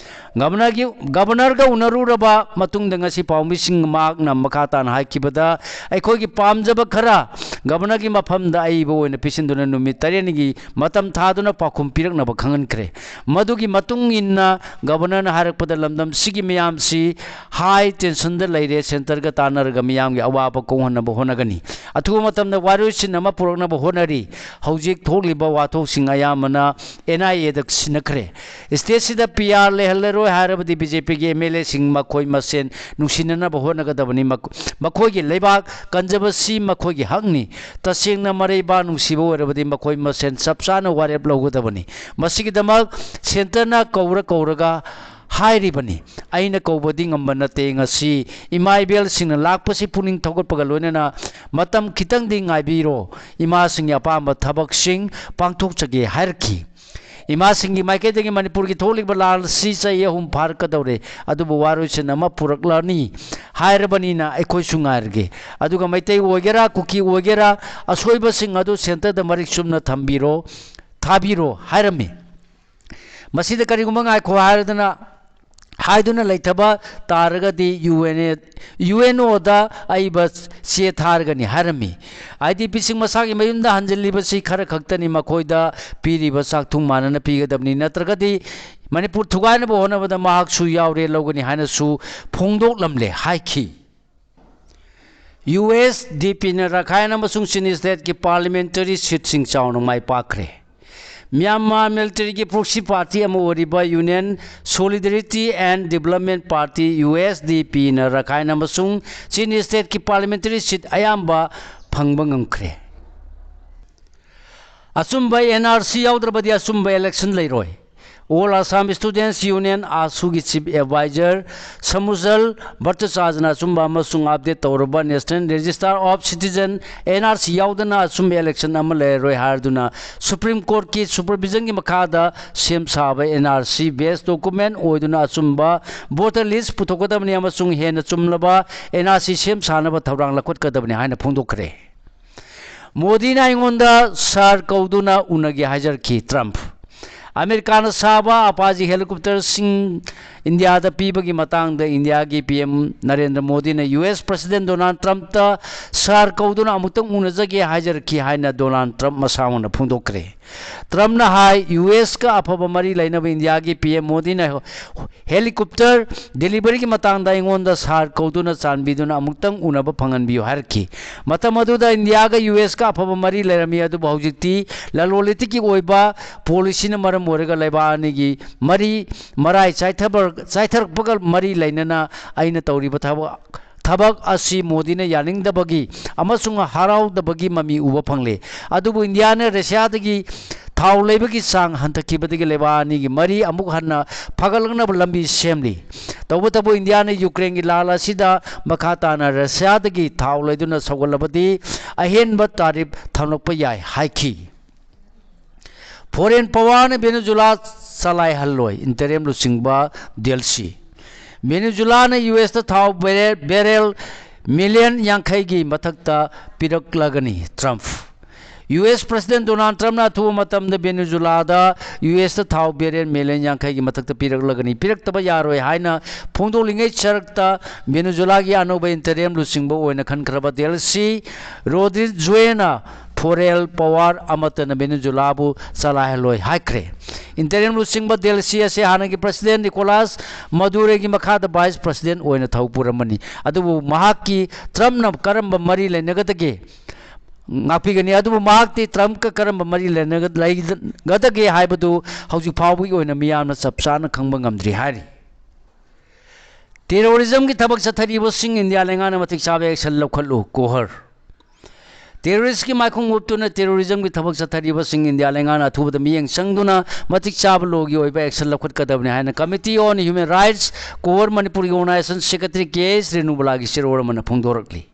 Governorꯒꯤ, Governorꯒ ꯎꯅꯔꯨꯔꯕ ꯃꯇꯨꯡꯗ ꯉꯁꯤ ꯄꯥꯎꯃꯤꯁꯤꯡ ꯃꯍꯥꯛꯅ ꯃꯈꯥ ꯇꯥꯅ ꯍꯥꯏꯈꯤꯕꯗ, ꯑꯩꯈꯣꯏꯒꯤ ꯄꯥꯝꯖꯕ ꯈꯔ Governorꯒꯤ ꯃꯐꯝꯗ ꯑꯏꯕ ꯑꯣꯏꯅ ꯄꯤꯁꯤꯟꯗꯨꯅ ꯅꯨꯃꯤꯠ ꯇꯔꯦꯠꯅꯤꯒꯤ ꯃꯇꯝ ꯊꯥꯗꯨꯅ ꯄꯥꯎꯈꯨꯝ ꯄꯤꯔꯛꯅꯕ ꯈꯪꯍꯟꯈ꯭ꯔꯦ꯫ ꯃꯗꯨꯒꯤ ꯃꯇꯨꯡ ꯏꯟꯅ Governorꯅ ꯍꯥꯏꯔꯛꯄꯗ, ꯂꯝꯗꯝꯁꯤꯒꯤ ꯃꯤꯌꯥꯝꯁꯤ high tensionꯗ ꯂꯩꯔꯦ, centreꯒ ꯇꯥꯟꯅꯔꯒ ꯃꯤꯌꯥꯝꯒꯤ ꯑꯋꯥꯕ ꯀꯣꯛꯍꯟꯅꯕ ꯍꯣꯠꯅꯒꯅꯤ꯫ ꯑꯊꯨꯕ ꯃꯇꯝꯗ ꯋꯥꯔꯣꯏꯁꯤꯟ ꯑꯃ ꯄꯨꯔꯛꯅꯕ ꯍꯣꯠꯅꯔꯤ꯫ ꯍꯧꯖꯤꯛ ꯊꯣꯛꯂꯤꯕ ꯋꯥꯊꯣꯛꯁꯤꯡ ꯑꯌꯥꯝꯕꯅ NIAꯗ ꯁꯤꯟꯅꯈ꯭ꯔꯦ꯫ Stateꯁꯤꯗ PR ꯂꯩꯍꯜꯂꯔꯣꯏ ꯍꯥꯏꯔꯕꯗꯤ BJPꯒꯤ MLAꯁꯤꯡ ꯃꯈꯣꯏ ꯃꯁꯦꯟ ꯅꯨꯡꯁꯤꯅꯅꯕ ꯍꯣꯠꯅꯒꯗꯕꯅꯤ꯫ ꯃꯈ-, ꯃꯈꯣꯏꯒꯤ ꯂꯩꯕꯥꯛ ꯀꯟꯖꯕꯁꯤ ꯃꯈꯣꯏꯒꯤ ꯍꯛꯅꯤ꯫ ꯇꯁꯦꯡꯅ ꯃꯔꯩꯕꯥꯛ ꯅꯨꯡꯁꯤꯕ ꯑꯣꯏꯔꯕꯗꯤ ꯃꯈꯣꯏ ꯃꯁꯦꯟ ꯆꯞ ꯆꯥꯅ ꯋꯥꯔꯦꯞ ꯂꯧꯒꯗꯕꯅꯤ꯫ ꯃꯁꯤꯒꯤꯗꯃꯛ centreꯅ ꯀꯧꯔ ꯀꯧꯔꯒ ꯍꯥꯏꯔꯤꯕꯅꯤ꯫ ꯑꯩꯅ ꯀꯧꯕꯗꯤ ꯉꯝꯕ ꯅꯠꯇꯦ꯫ ꯉꯁꯤ ꯏꯃꯥ ꯏꯕꯦꯜꯁꯤꯡꯅ ꯂꯥꯛꯄꯁꯤ ꯄꯨꯛꯅꯤꯡ ꯊꯧꯒꯠꯄꯒ ꯂꯣꯏꯅꯅ ꯃꯇꯝ ꯈꯤꯇꯪꯗꯤ ꯉꯥꯏꯕꯤꯔꯣ꯫ ꯏꯃꯥꯁꯤꯡꯒꯤ ꯑꯄꯥꯝꯕ ꯊꯕꯛꯁꯤꯡ ꯄꯥꯡꯊꯣꯛꯆꯒꯦ ꯍꯥꯏꯔꯛꯈꯤ꯫ ꯏꯃꯥꯁꯤꯡꯒꯤ ꯃꯥꯏꯀꯩꯗꯒꯤ ꯃꯅꯤꯄꯨꯔꯒꯤ ꯊꯣꯛꯂꯤꯕ ꯂꯥꯟ ꯑꯁꯤ ꯆꯍꯤ ꯑꯍꯨꯝ ꯐꯥꯔꯛꯀꯗꯧꯔꯦ, ꯑꯗꯨꯕꯨ ꯋꯥꯔꯣꯏꯁꯤꯟ ꯑꯃ ꯄꯨꯔꯛꯂꯅꯤ ꯍꯥꯏꯔꯕꯅꯤꯅ ꯑꯩꯈꯣꯏꯁꯨ ꯉꯥꯏꯔꯒꯦ꯫ ꯑꯗꯨꯒ ꯃꯩꯇꯩ ꯑꯣꯏꯒꯦꯔꯥ, ꯀꯨꯀꯤ ꯑꯣꯏꯒꯦꯔꯥ, ꯑꯁꯣꯏꯕꯁꯤꯡ ꯑꯗꯨ centreꯗ ꯃꯔꯤꯛ ꯆꯨꯝꯅ ꯊꯝꯕꯤꯔꯣ, ꯊꯥꯕꯤꯔꯣ ꯍꯥꯏꯔꯝꯃꯤ꯫ ꯃꯁꯤꯗ ꯀꯔꯤꯒꯨꯝꯕ ꯉꯥꯏꯈꯣ ꯍꯥꯏꯔꯗꯅ, ꯍꯥꯏꯗꯨꯅ ꯂꯩꯊꯕ ꯇꯥꯔꯒꯗꯤ UN, UNOꯗ ꯑꯏꯕ ꯆꯦ ꯊꯥꯔꯒꯅꯤ ꯍꯥꯏꯔꯝꯃꯤ꯫ IDPꯁꯤꯡ ꯃꯁꯥꯒꯤ ꯃꯌꯨꯝꯗ ꯍꯟꯖꯤꯜꯂꯤꯕꯁꯤ ꯈꯔ ꯈꯛꯇꯅꯤ, ꯃꯈꯣꯏꯗ ꯄꯤꯔꯤꯕ ꯆꯥꯛꯊꯨꯡ ꯃꯥꯟꯅꯅ ꯄꯤꯒꯗꯕꯅꯤ, ꯅꯠꯇ꯭ꯔꯒꯗꯤ ꯃꯅꯤꯄꯨꯔ ꯊꯨꯒꯥꯏꯅꯕ ꯍꯣꯠꯅꯕꯗ ꯃꯍꯥꯛꯁꯨ ꯌꯥꯎꯔꯦ ꯂꯧꯒꯅꯤ ꯍꯥꯏꯅꯁꯨ ꯐꯣꯡꯗꯣꯛꯂꯝꯂꯦ ꯍꯥꯏꯈꯤ꯫ USDPꯅ ꯔꯈꯥꯏꯟ ꯑꯃꯁꯨꯡ ꯆꯤꯟ stateꯀꯤ parliamentary seatꯁꯤꯡ ꯆꯥꯎꯅ ꯃꯥꯏ ꯄꯥꯛꯈ꯭ꯔꯦ꯫ ꯃ꯭ꯌꯥꯟꯃꯥꯔ militaryꯒꯤ proxy party ꯑꯃ ꯑꯣꯏꯔꯤꯕ Union Solidarity and Development Party, USDPꯅ ꯔꯈꯥꯏꯟ ꯑꯃꯁꯨꯡ ꯆꯤꯟ stateꯀꯤ parliamentary seat ꯑꯌꯥꯝꯕ ꯐꯪꯕ ꯉꯝꯈ꯭ꯔꯦ꯫ ꯑꯆꯨꯝꯕ NRC ꯌꯥꯎꯗ꯭ꯔꯕꯗꯤ ꯑꯆꯨꯝꯕ election ꯂꯩꯔꯣꯏ꯫ All Assam Students Union, ꯑꯥꯁꯨꯒꯤ Chief Advisor ꯁꯃꯨꯖꯜ ꯚꯠꯇꯆꯥꯔꯖꯅ ꯑꯆꯨꯝꯕ ꯑꯃꯁꯨꯡ update ꯇꯧꯔꯕ National Register of Citizen, N R C, ꯌꯥꯎꯗꯅ ꯑꯆꯨꯝꯕ election ꯑꯃ ꯂꯩꯔꯔꯣꯏ ꯍꯥꯏꯗꯨꯅ Supreme Courtꯀꯤ supervisionꯒꯤ ꯃꯈꯥꯗ ꯁꯦꯝ ꯁꯥꯕ N R C based document ꯑꯣꯏꯗꯨꯅ ꯑꯆꯨꯝꯕ voter list ꯄꯨꯊꯣꯛꯀꯗꯕꯅꯤ ꯑꯃꯁꯨꯡ ꯍꯦꯟꯅ ꯆꯨꯝꯂꯕ N R C ꯁꯦꯝ ꯁꯥꯅꯕ ꯊꯧꯔꯥꯡ ꯂꯧꯈꯠꯀꯗꯕꯅꯤ ꯍꯥꯏꯅ ꯐꯣꯡꯗꯣꯛꯈ꯭ꯔꯦ꯫ ꯃꯣꯗꯤꯅ ꯑꯩꯉꯣꯟꯗ ꯁꯥꯔ ꯀꯧꯗꯨꯅ ꯎꯅꯒꯦ ꯍꯥꯏꯖꯔꯛꯈꯤ꯫ ꯇ꯭ꯔꯝꯞ꯫ ꯑꯃꯦꯔꯤꯀꯥꯅ ꯁꯥꯕ ꯑꯄꯥꯆꯤ helicopterꯁꯤꯡ ꯏꯟꯗꯤꯌꯥꯗ ꯄꯤꯕꯒꯤ ꯃꯇꯥꯡꯗ ꯏꯟꯗꯤꯌꯥꯒꯤ P M ꯅꯔꯦꯟꯗ꯭ꯔ ꯃꯣꯗꯤꯅ U S President ꯗꯣꯅꯥꯜꯗ ꯇ꯭ꯔꯝꯞꯇ ꯁꯥꯔ ꯀꯧꯗꯨꯅ ꯑꯃꯨꯛꯇꯪ ꯎꯅꯖꯒꯦ ꯍꯥꯏꯖꯔꯛꯈꯤ ꯍꯥꯏꯅ ꯗꯣꯅꯥꯜꯗ ꯇ꯭ꯔꯝꯞ ꯃꯁꯥꯃꯛꯅ ꯐꯣꯡꯗꯣꯛꯈ꯭ꯔꯦ꯫ ꯇ꯭ꯔꯝꯞꯅ ꯍꯥꯏ, U S ꯀ ꯑꯐꯕ ꯃꯔꯤ ꯂꯩꯅꯕ ꯏꯟꯗꯤꯌꯥꯒꯤ P M ꯃꯣꯗꯤꯅ helicopter deliveryꯒꯤ ꯃꯇꯥꯡꯗ ꯑꯩꯉꯣꯟꯗ ꯁꯥꯔ ꯀꯧꯗꯨꯅ ꯆꯥꯟꯕꯤꯗꯨꯅ ꯑꯃꯨꯛꯇꯪ ꯎꯅꯕ ꯐꯪꯍꯟꯕꯤꯌꯨ ꯍꯥꯏꯔꯛꯈꯤ꯫ ꯃꯇꯝ ꯑꯗꯨꯗ ꯏꯟꯗꯤꯌꯥꯒ U S ꯀ ꯑꯐꯕ ꯃꯔꯤ ꯂꯩꯔꯝꯃꯤ, ꯑꯗꯨꯕꯨ ꯍꯧꯖꯤꯛꯇꯤ ꯂꯂꯣꯟ ꯏꯇꯤꯛꯀꯤ ꯑꯣꯏꯕ policyꯅ ꯃꯔꯝ ꯑꯣꯏꯔꯒ ꯂꯩꯕꯥꯛ ꯑꯅꯤꯒꯤ ꯃꯔꯤ ꯃꯔꯥꯏ ꯆꯥꯏꯊꯕ-, ꯆꯥꯏꯊꯔꯛꯄꯒ ꯃꯔꯤ ꯂꯩꯅꯅ ꯑꯩꯅ ꯇꯧꯔꯤꯕ ꯊꯕꯛ, ꯊꯕꯛ ꯑꯁꯤ ꯃꯣꯗꯤꯅ ꯌꯥꯅꯤꯡꯗꯕꯒꯤ ꯑꯃꯁꯨꯡ ꯍꯔꯥꯎꯗꯕꯒꯤ ꯃꯃꯤ ꯎꯕ ꯐꯪꯂꯦ꯫ ꯑꯗꯨꯕꯨ ꯏꯟꯗꯤꯌꯥꯅ ꯔꯁꯤꯌꯥꯗꯒꯤ ꯊꯥꯎ ꯂꯩꯕꯒꯤ ꯆꯥꯡ ꯍꯟꯊꯈꯤꯕꯗꯒꯤ ꯂꯩꯕꯥꯛ ꯑꯅꯤꯒꯤ ꯃꯔꯤ ꯑꯃꯨꯛ ꯍꯟꯅ ꯐꯒꯠꯂꯛꯅꯕ ꯂꯝꯕꯤ ꯁꯦꯝꯂꯤ꯫ ꯇꯧꯕꯇꯕꯨ ꯏꯟꯗꯤꯌꯥꯅ ꯌꯨꯀ꯭ꯔꯦꯟꯒꯤ ꯂꯥꯜ ꯑꯁꯤꯗ ꯃꯈꯥ ꯇꯥꯅ ꯔꯁꯤꯌꯥꯗꯒꯤ ꯊꯥꯎ ꯂꯩꯗꯨꯅ ꯁꯧꯒꯠꯂꯕꯗꯤ ꯑꯍꯦꯟꯕ tariff ꯊꯝꯂꯛꯄ ꯌꯥꯏ ꯍꯥꯏꯈꯤ꯫ Foreign powerꯅ ꯚꯦꯅꯦꯖꯨꯂꯥ ꯆꯂꯥꯏꯍꯜꯂꯣꯏ, interim ꯂꯨꯆꯤꯡꯕ ꯗꯦꯜꯁꯤ꯫ ꯚꯦꯅꯦꯖꯨꯂꯥꯅ U S ꯇ ꯊꯥꯎ barrel, barrel million ꯌꯥꯡꯈꯩꯒꯤ ꯃꯊꯛꯇ ꯄꯤꯔꯛꯂꯒꯅꯤ, ꯇ꯭ꯔꯝꯞ꯫ U S President ꯗꯣꯅꯥꯜꯗ ꯇ꯭ꯔꯝꯞꯅ ꯑꯊꯨꯕ ꯃꯇꯝꯗ ꯚꯦꯅꯦꯖꯨꯂꯥꯗ U S ꯇ ꯊꯥꯎ barrel million ꯌꯥꯡꯈꯩꯒꯤ ꯃꯊꯛꯇ ꯄꯤꯔꯛꯂꯒꯅꯤ, ꯄꯤꯔꯛꯇꯕ ꯌꯥꯔꯣꯏ ꯍꯥꯏꯅ ꯐꯣꯡꯗꯣꯛꯂꯤꯉꯩ ꯁꯔꯛꯇ ꯚꯦꯅꯦꯖꯨꯂꯥꯒꯤ ꯑꯅꯧꯕ interim ꯂꯨꯆꯤꯡꯕ ꯑꯣꯏꯅ ꯈꯟꯈ꯭ꯔꯕ ꯗꯦꯜꯁꯤ ꯔꯣꯗ꯭ꯔꯤꯖꯨꯌꯦꯅ foreign power ꯑꯃꯠꯇꯅ ꯚꯦꯅꯦꯖꯨꯂꯥꯕꯨ ꯆꯂꯥꯏꯍꯜꯂꯣꯏ ꯍꯥꯏꯈ꯭ꯔꯦ꯫ Interim ꯂꯨꯆꯤꯡꯕ ꯗꯦꯜꯁꯤ ꯑꯁꯤ ꯍꯥꯟꯅꯒꯤ President ꯅꯤꯀꯣꯂꯥꯁ ꯃꯗꯨꯔꯣꯒꯤ ꯃꯈꯥꯗ Vice President ꯑꯣꯏꯅ ꯊꯧ ꯄꯨꯔꯝꯕꯅꯤ꯫ ꯑꯗꯨꯕꯨ ꯃꯍꯥꯛꯀꯤ ꯇ꯭ꯔꯝꯞꯅ ꯀꯔꯝꯕ ꯃꯔꯤ ꯂꯩꯅꯒꯗꯒꯦ ꯉꯥꯛꯄꯤꯒꯅꯤ꯫ ꯑꯗꯨꯕꯨ ꯃꯍꯥꯛꯇꯤ ꯇ꯭ꯔꯝꯞꯀ ꯀꯔꯝꯕ ꯃꯔꯤ ꯂꯩꯅꯒ-, ꯂꯩꯒꯗꯒꯦ ꯍꯥꯏꯕꯗꯨ ꯍꯧꯖꯤꯛ ꯐꯥꯎꯕꯒꯤ ꯑꯣꯏꯅ ꯃꯤꯌꯥꯝꯅ ꯆꯞ ꯆꯥꯅ ꯈꯪꯕ ꯉꯝꯗ꯭ꯔꯤ ꯍꯥꯏꯔꯤ꯫ Terrorismꯒꯤ ꯊꯕꯛ ꯆꯠꯊꯔꯤꯕꯁꯤꯡ ꯏꯟꯗꯤꯌꯥ ꯂꯩꯉꯥꯛꯅ ꯃꯇꯤꯛ ꯆꯥꯕ action ꯂꯧꯈꯠꯂꯨ, ꯀꯣꯍꯔ꯫ Terroristꯀꯤ ꯃꯥꯏꯈꯣꯡ ꯎꯞꯇꯨꯅ terrorismꯒꯤ ꯊꯕꯛ ꯆꯠꯊꯔꯤꯕꯁꯤꯡ ꯏꯟꯗꯤꯌꯥ ꯂꯩꯉꯥꯛꯅ ꯑꯊꯨꯕꯗ ꯃꯤꯠꯌꯦꯡ ꯆꯪꯗꯨꯅ ꯃꯇꯤꯛ ꯆꯥꯕ lawꯒꯤ ꯑꯣꯏꯕ action ꯂꯧꯈꯠꯀꯗꯕꯅꯤ ꯍꯥꯏꯅ Committee on Human Rights, COHR Manipurꯒꯤ organization secretary K S ꯔꯦꯅꯨꯕꯂꯥꯒꯤ ꯆꯦꯔꯣꯜ ꯑꯃꯅ ꯐꯣꯡꯗꯣꯔꯛꯂꯤ꯫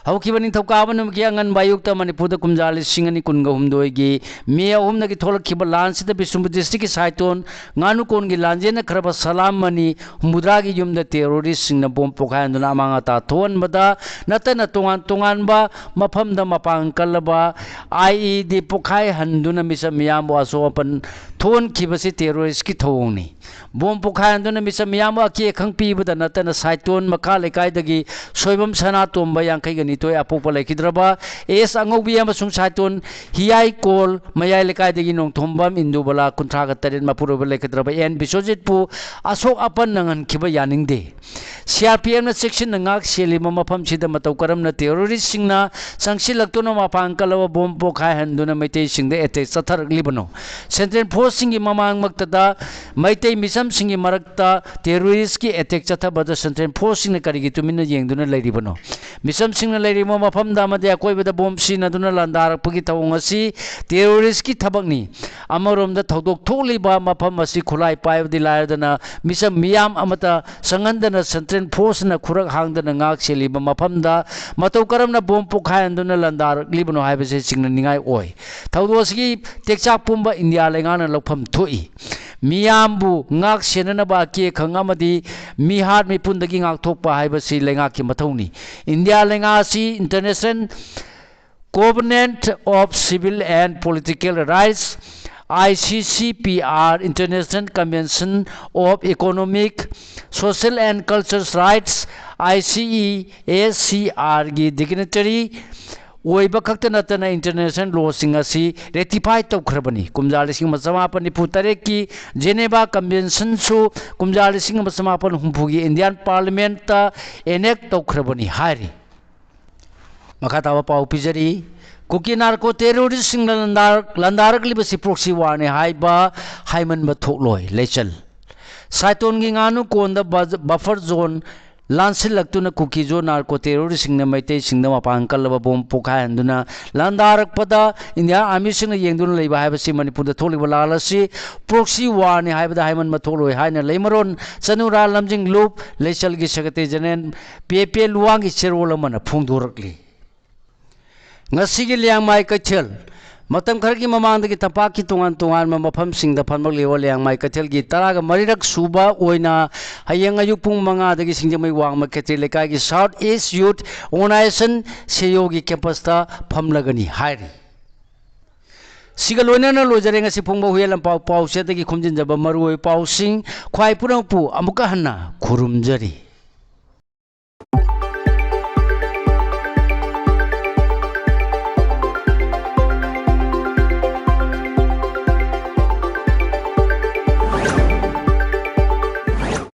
ꯍꯧꯈꯤꯕ ꯅꯤꯡꯊꯧꯀꯥꯕ ꯅꯨꯃꯤꯠꯀꯤ ꯑꯉꯟꯕ ꯑꯌꯨꯛꯇ ꯃꯅꯤꯄꯨꯔꯗ ꯀꯨꯝꯖꯥ ꯂꯤꯁꯤꯡ ꯑꯅꯤ ꯀꯨꯟꯒ ꯍꯨꯝꯗꯣꯏꯒꯤ ꯃꯦ ꯑꯍꯨꯝꯗꯒꯤ ꯊꯣꯛꯂꯛꯈꯤꯕ ꯂꯥꯟꯁꯤꯗ ꯕꯤꯁꯅꯨꯄꯨꯔ districtꯀꯤ ꯁꯥꯏꯇꯣꯟ ꯉꯥꯅꯨꯀꯣꯟꯒꯤ ꯂꯥꯟꯖꯦꯟꯅꯈ꯭ꯔꯕ ꯁꯂꯥꯝ ꯃꯅꯤ ꯍꯨꯝꯐꯨꯇꯔꯥꯒꯤ ꯌꯨꯝꯗ terroristꯁꯤꯡꯅ bomb ꯄꯣꯈꯥꯏꯍꯟꯗꯨꯅ ꯑꯃꯥꯡ ꯑꯇꯥ ꯊꯣꯛꯍꯟꯕꯗ ꯅꯠꯇꯅ ꯇꯣꯉꯥꯟ ꯇꯣꯉꯥꯟꯕ ꯃꯐꯝꯗ ꯃꯄꯥꯡꯒꯜ ꯀꯜꯂꯕ I E D ꯄꯣꯈꯥꯏꯍꯟꯗꯨꯅ ꯃꯤꯆꯝ ꯃꯤꯌꯥꯝꯕꯨ ꯑꯁꯣꯛ ꯑꯄꯟ ꯊꯣꯛꯍꯟꯈꯤꯕꯁꯤ terroristꯀꯤ ꯊꯧꯑꯣꯡꯅꯤ꯫ Bomb ꯄꯣꯈꯥꯏꯍꯟꯗꯨꯅ ꯃꯤꯆꯝ ꯃꯤꯌꯥꯝꯕꯨ ꯑꯀꯤ ꯑꯈꯪ ꯄꯤꯕꯗ ꯅꯠꯇꯅ ꯁꯥꯏꯇꯣꯟ ꯃꯈꯥ ꯂꯩꯀꯥꯏꯗꯒꯤ ꯁꯣꯏꯕꯝ ꯁꯅꯥꯇꯣꯝꯕ ꯌꯥꯡꯈꯩꯒ ꯅꯤꯊꯣꯏ ꯑꯄꯣꯛꯄ ꯂꯩꯈꯤꯗ꯭ꯔꯕ S ꯑꯉꯧꯕꯤ ꯑꯃꯁꯨꯡ ꯁꯥꯏꯇꯣꯟ ꯍꯤꯌꯥꯏꯀꯣꯜ ꯃꯌꯥꯏ ꯂꯩꯀꯥꯏꯗꯒꯤ ꯅꯣꯡꯊꯣꯝꯕꯝ ꯏꯟꯗꯨꯕꯂꯥ ꯀꯨꯟꯊ꯭ꯔꯥꯒ ꯇꯔꯦꯠ ꯃꯄꯨꯔꯣꯏꯕ ꯂꯩꯈꯤꯗ꯭ꯔꯕ N ꯕꯤꯁ꯭ꯋꯖꯤꯠꯄꯨ ꯑꯁꯣꯛ ꯑꯄꯟ ꯅꯪꯍꯟꯈꯤꯕ ꯌꯥꯅꯤꯡꯗꯦ꯫ C R P Fꯅ ꯆꯦꯛꯁꯤꯟꯅ ꯉꯥꯛ ꯁꯦꯜꯂꯤꯕ ꯃꯐꯝꯁꯤꯗ ꯃꯇꯧ ꯀꯔꯝꯅ terroristꯁꯤꯡꯅ ꯆꯪꯁꯤꯜꯂꯛꯇꯨꯅ ꯃꯄꯥꯡ ꯀꯜꯂꯕ bomb ꯄꯣꯈꯥꯏꯍꯟꯗꯨꯅ ꯃꯩꯇꯩꯁꯤꯡꯗ attack ꯆꯠꯊꯔꯛꯂꯤꯕꯅꯣ? Central Forceꯁꯤꯡꯒꯤ ꯃꯃꯥꯡꯃꯛꯇꯗ ꯃꯩꯇꯩ ꯃꯤꯆꯝꯁꯤꯡꯒꯤ ꯃꯔꯛꯇ terroristꯀꯤ attack ꯆꯠꯊꯕꯗ Central Forceꯁꯤꯡꯅ ꯀꯔꯤꯒꯤ ꯇꯨꯃꯤꯟꯅ ꯌꯦꯡꯗꯨꯅ ꯂꯩꯔꯤꯕꯅꯣ? ꯃꯤꯆꯝꯁꯤꯡꯅ ꯂꯩꯔꯤꯕ ꯃꯐꯝꯗ ꯑꯃꯗꯤ ꯑꯀꯣꯏꯕꯗ bomb ꯁꯤꯖꯤꯟꯅꯗꯨꯅ ꯂꯥꯟꯗꯥꯔꯛꯄꯒꯤ ꯊꯧꯑꯣꯡ ꯑꯁꯤ terroristꯀꯤ ꯊꯕꯛꯅꯤ꯫ ꯑꯃꯔꯣꯝꯗ ꯊꯧꯗꯣꯛ ꯊꯣꯛꯂꯤꯕ ꯃꯐꯝ ꯑꯁꯤ ꯈꯨꯠꯂꯥꯏ ꯄꯥꯏꯕꯗꯤ ꯂꯥꯏꯔꯗꯅ ꯃꯤꯆꯝ ꯃꯤꯌꯥꯝ ꯑꯃꯠꯇ ꯆꯪꯍꯟꯗꯅ Central Forceꯅ ꯈꯨꯔꯛ ꯍꯥꯡꯗꯅ ꯉꯥꯛ ꯁꯦꯜꯂꯤꯕ ꯃꯐꯝꯗ ꯃꯇꯧ ꯀꯔꯝꯅ bomb ꯄꯣꯈꯥꯏꯍꯟꯗꯨꯅ ꯂꯥꯟꯗꯥꯔꯛꯂꯤꯕꯅꯣ ꯍꯥꯏꯕꯁꯤ ꯆꯤꯡꯅꯅꯤꯡꯉꯥꯏ ꯑꯣꯏ꯫ ꯊꯧꯗꯣꯛ ꯑꯁꯤꯒꯤ ꯇꯦꯛꯆꯥꯛ ꯄꯨꯝꯕ ꯏꯟꯗꯤꯌꯥ ꯂꯩꯉꯥꯛꯅ ꯂꯧꯐꯝ ꯊꯣꯛꯏ꯫ ꯃꯤꯌꯥꯝꯕꯨ ꯉꯥꯛ ꯁꯦꯟꯅꯅꯕ ꯑꯀꯤ ꯑꯈꯪ ꯑꯃꯗꯤ ꯃꯤꯍꯥꯠ ꯃꯤꯄꯨꯟꯗꯒꯤ ꯉꯥꯛꯊꯣꯛꯄ ꯍꯥꯏꯕꯁꯤ ꯂꯩꯉꯥꯛꯀꯤ ꯃꯊꯧꯅꯤ꯫ ꯏꯟꯗꯤꯌꯥ ꯂꯩꯉꯥꯛ ꯑꯁꯤ International Covenant of Civil and Political Rights, I C C P R, International Convention of Economic, Social and Cultural Rights, I C E A C R ꯒꯤ dignitary ꯑꯣꯏꯕ ꯈꯛꯇ ꯅꯠꯇꯅ international lawꯁꯤꯡ ꯑꯁꯤ ratify ꯇꯧꯈ꯭ꯔꯕꯅꯤ꯫ ꯀꯨꯝꯖꯥ ꯂꯤꯁꯤꯡ ꯑꯃ ꯆꯃꯥꯄꯟ ꯅꯤꯐꯨ ꯇꯔꯦꯠꯀꯤ Geneva Conventionꯁꯨ ꯀꯨꯝꯖꯥ ꯂꯤꯁꯤꯡ ꯑꯃ ꯆꯃꯥꯄꯟ ꯍꯨꯝꯐꯨꯒꯤ Indian Parliamentꯇ enact ꯇꯧꯈ꯭ꯔꯕꯅꯤ ꯍꯥꯏꯔꯤ꯫ ꯃꯈꯥ ꯇꯥꯕ ꯄꯥꯎ ꯄꯤꯖꯔꯤ꯫ ꯀꯨꯀꯤ narco terroristꯁꯤꯡꯅ ꯂꯥꯟꯗꯥꯔꯛ-, ꯂꯥꯟꯗꯥꯔꯛꯂꯤꯕꯁꯤ proxy warꯅꯤ ꯍꯥꯏꯕ ꯍꯥꯏꯃꯟꯕ ꯊꯣꯛꯂꯣꯏ꯫ ꯂꯩꯆꯜ꯫ ꯁꯥꯏꯇꯣꯟꯒꯤ ꯉꯥꯅꯨ ꯀꯣꯟꯗ ꯕ-, buffer zone ꯂꯥꯟꯁꯤꯜꯂꯛꯇꯨꯅ ꯀꯨꯀꯤꯖꯣ ꯅꯥꯔꯀꯣ ꯇꯦꯔꯣꯔꯤꯁꯁꯤꯡꯅ ꯃꯩꯇꯩꯁꯤꯡꯗ ꯃꯄꯥꯡꯒꯜ ꯀꯜꯂꯕ ꯕꯣꯝ ꯄꯣꯈꯥꯏꯍꯟꯗꯨꯅ ꯂꯥꯟꯗꯥꯔꯛꯄꯗ ꯏꯟꯗꯤꯌꯥ ꯑꯥꯔꯃꯤꯁꯤꯡꯅ ꯌꯦꯡꯗꯨꯅ ꯂꯩꯕ ꯍꯥꯏꯕꯁꯤ ꯃꯅꯤꯄꯨꯔꯗ ꯊꯣꯛꯂꯤꯕ ꯂꯥꯜ ꯑꯁꯤ ꯄ꯭ꯔꯣꯛꯁꯤ ꯋꯥꯔꯅꯤ ꯍꯥꯏꯕꯗ ꯍꯥꯏꯃꯟꯕ ꯊꯣꯛꯂꯣꯏ ꯍꯥꯏꯅ ꯂꯩꯃꯔꯣꯟ ꯆꯅꯨꯔꯥ ꯂꯝꯖꯤꯡ ꯂꯨꯞ ꯂꯩꯆꯜꯒꯤ ꯁꯦꯀ꯭ꯔꯦꯇꯔꯤ ꯖꯦꯅꯦꯔꯦꯜ ꯄꯦ ꯄꯦ ꯂꯨꯋꯥꯡꯒꯤ ꯆꯦꯔꯣꯜ ꯑꯃꯅ ꯐꯣꯡꯗꯣꯔꯛꯂꯤ꯫ ꯉꯁꯤꯒꯤ ꯂꯤꯌꯥꯡꯃꯥꯏ ꯀꯩꯊꯦꯜ꯫ ꯃꯇꯝ ꯈꯔꯒꯤ ꯃꯃꯥꯡꯗꯒꯤ ꯇꯝꯄꯥꯛꯀꯤ ꯇꯣꯉꯥꯟ ꯇꯣꯉꯥꯟꯕ ꯃꯐꯝꯁꯤꯡꯗ ꯐꯝꯂꯛꯂꯤꯕ ꯂꯤꯌꯥꯡꯃꯥꯏ ꯀꯩꯊꯦꯜꯒꯤ ꯇꯔꯥꯒ ꯃꯔꯤꯔꯛ ꯁꯨꯕ ꯑꯣꯏꯅ ꯍꯌꯦꯡ ꯑꯌꯨꯛ ꯄꯨꯡ ꯃꯉꯥꯗꯒꯤ ꯁꯤꯡꯖꯃꯩ ꯋꯥꯡꯃ ꯈꯦꯇ꯭ꯔꯤ ꯂꯩꯀꯥꯏꯒꯤ South East Youth Organisation ꯁꯦꯌꯣꯒꯤ ꯀꯦꯝꯄꯁꯇ ꯐꯝꯂꯒꯅꯤ ꯍꯥꯏꯔꯤ꯫ ꯁꯤꯒ ꯂꯣꯏꯅꯅ ꯂꯣꯏꯖꯔꯦ ꯉꯁꯤ ꯐꯣꯡꯕ ꯍꯨꯏꯌꯦꯟ ꯂꯝꯄꯥꯛ ꯄꯥꯎꯆꯦꯗꯒꯤ ꯈꯣꯝꯖꯤꯟꯖꯕ ꯃꯔꯨꯑꯣꯏꯕ ꯄꯥꯎꯁꯤꯡ꯫ ꯈ꯭ꯋꯥꯏ ꯄꯨꯝꯅꯃꯛꯄꯨ ꯑꯃꯨꯛꯀ ꯍꯟꯅ ꯈꯨꯔꯨꯝꯖꯔꯤ꯫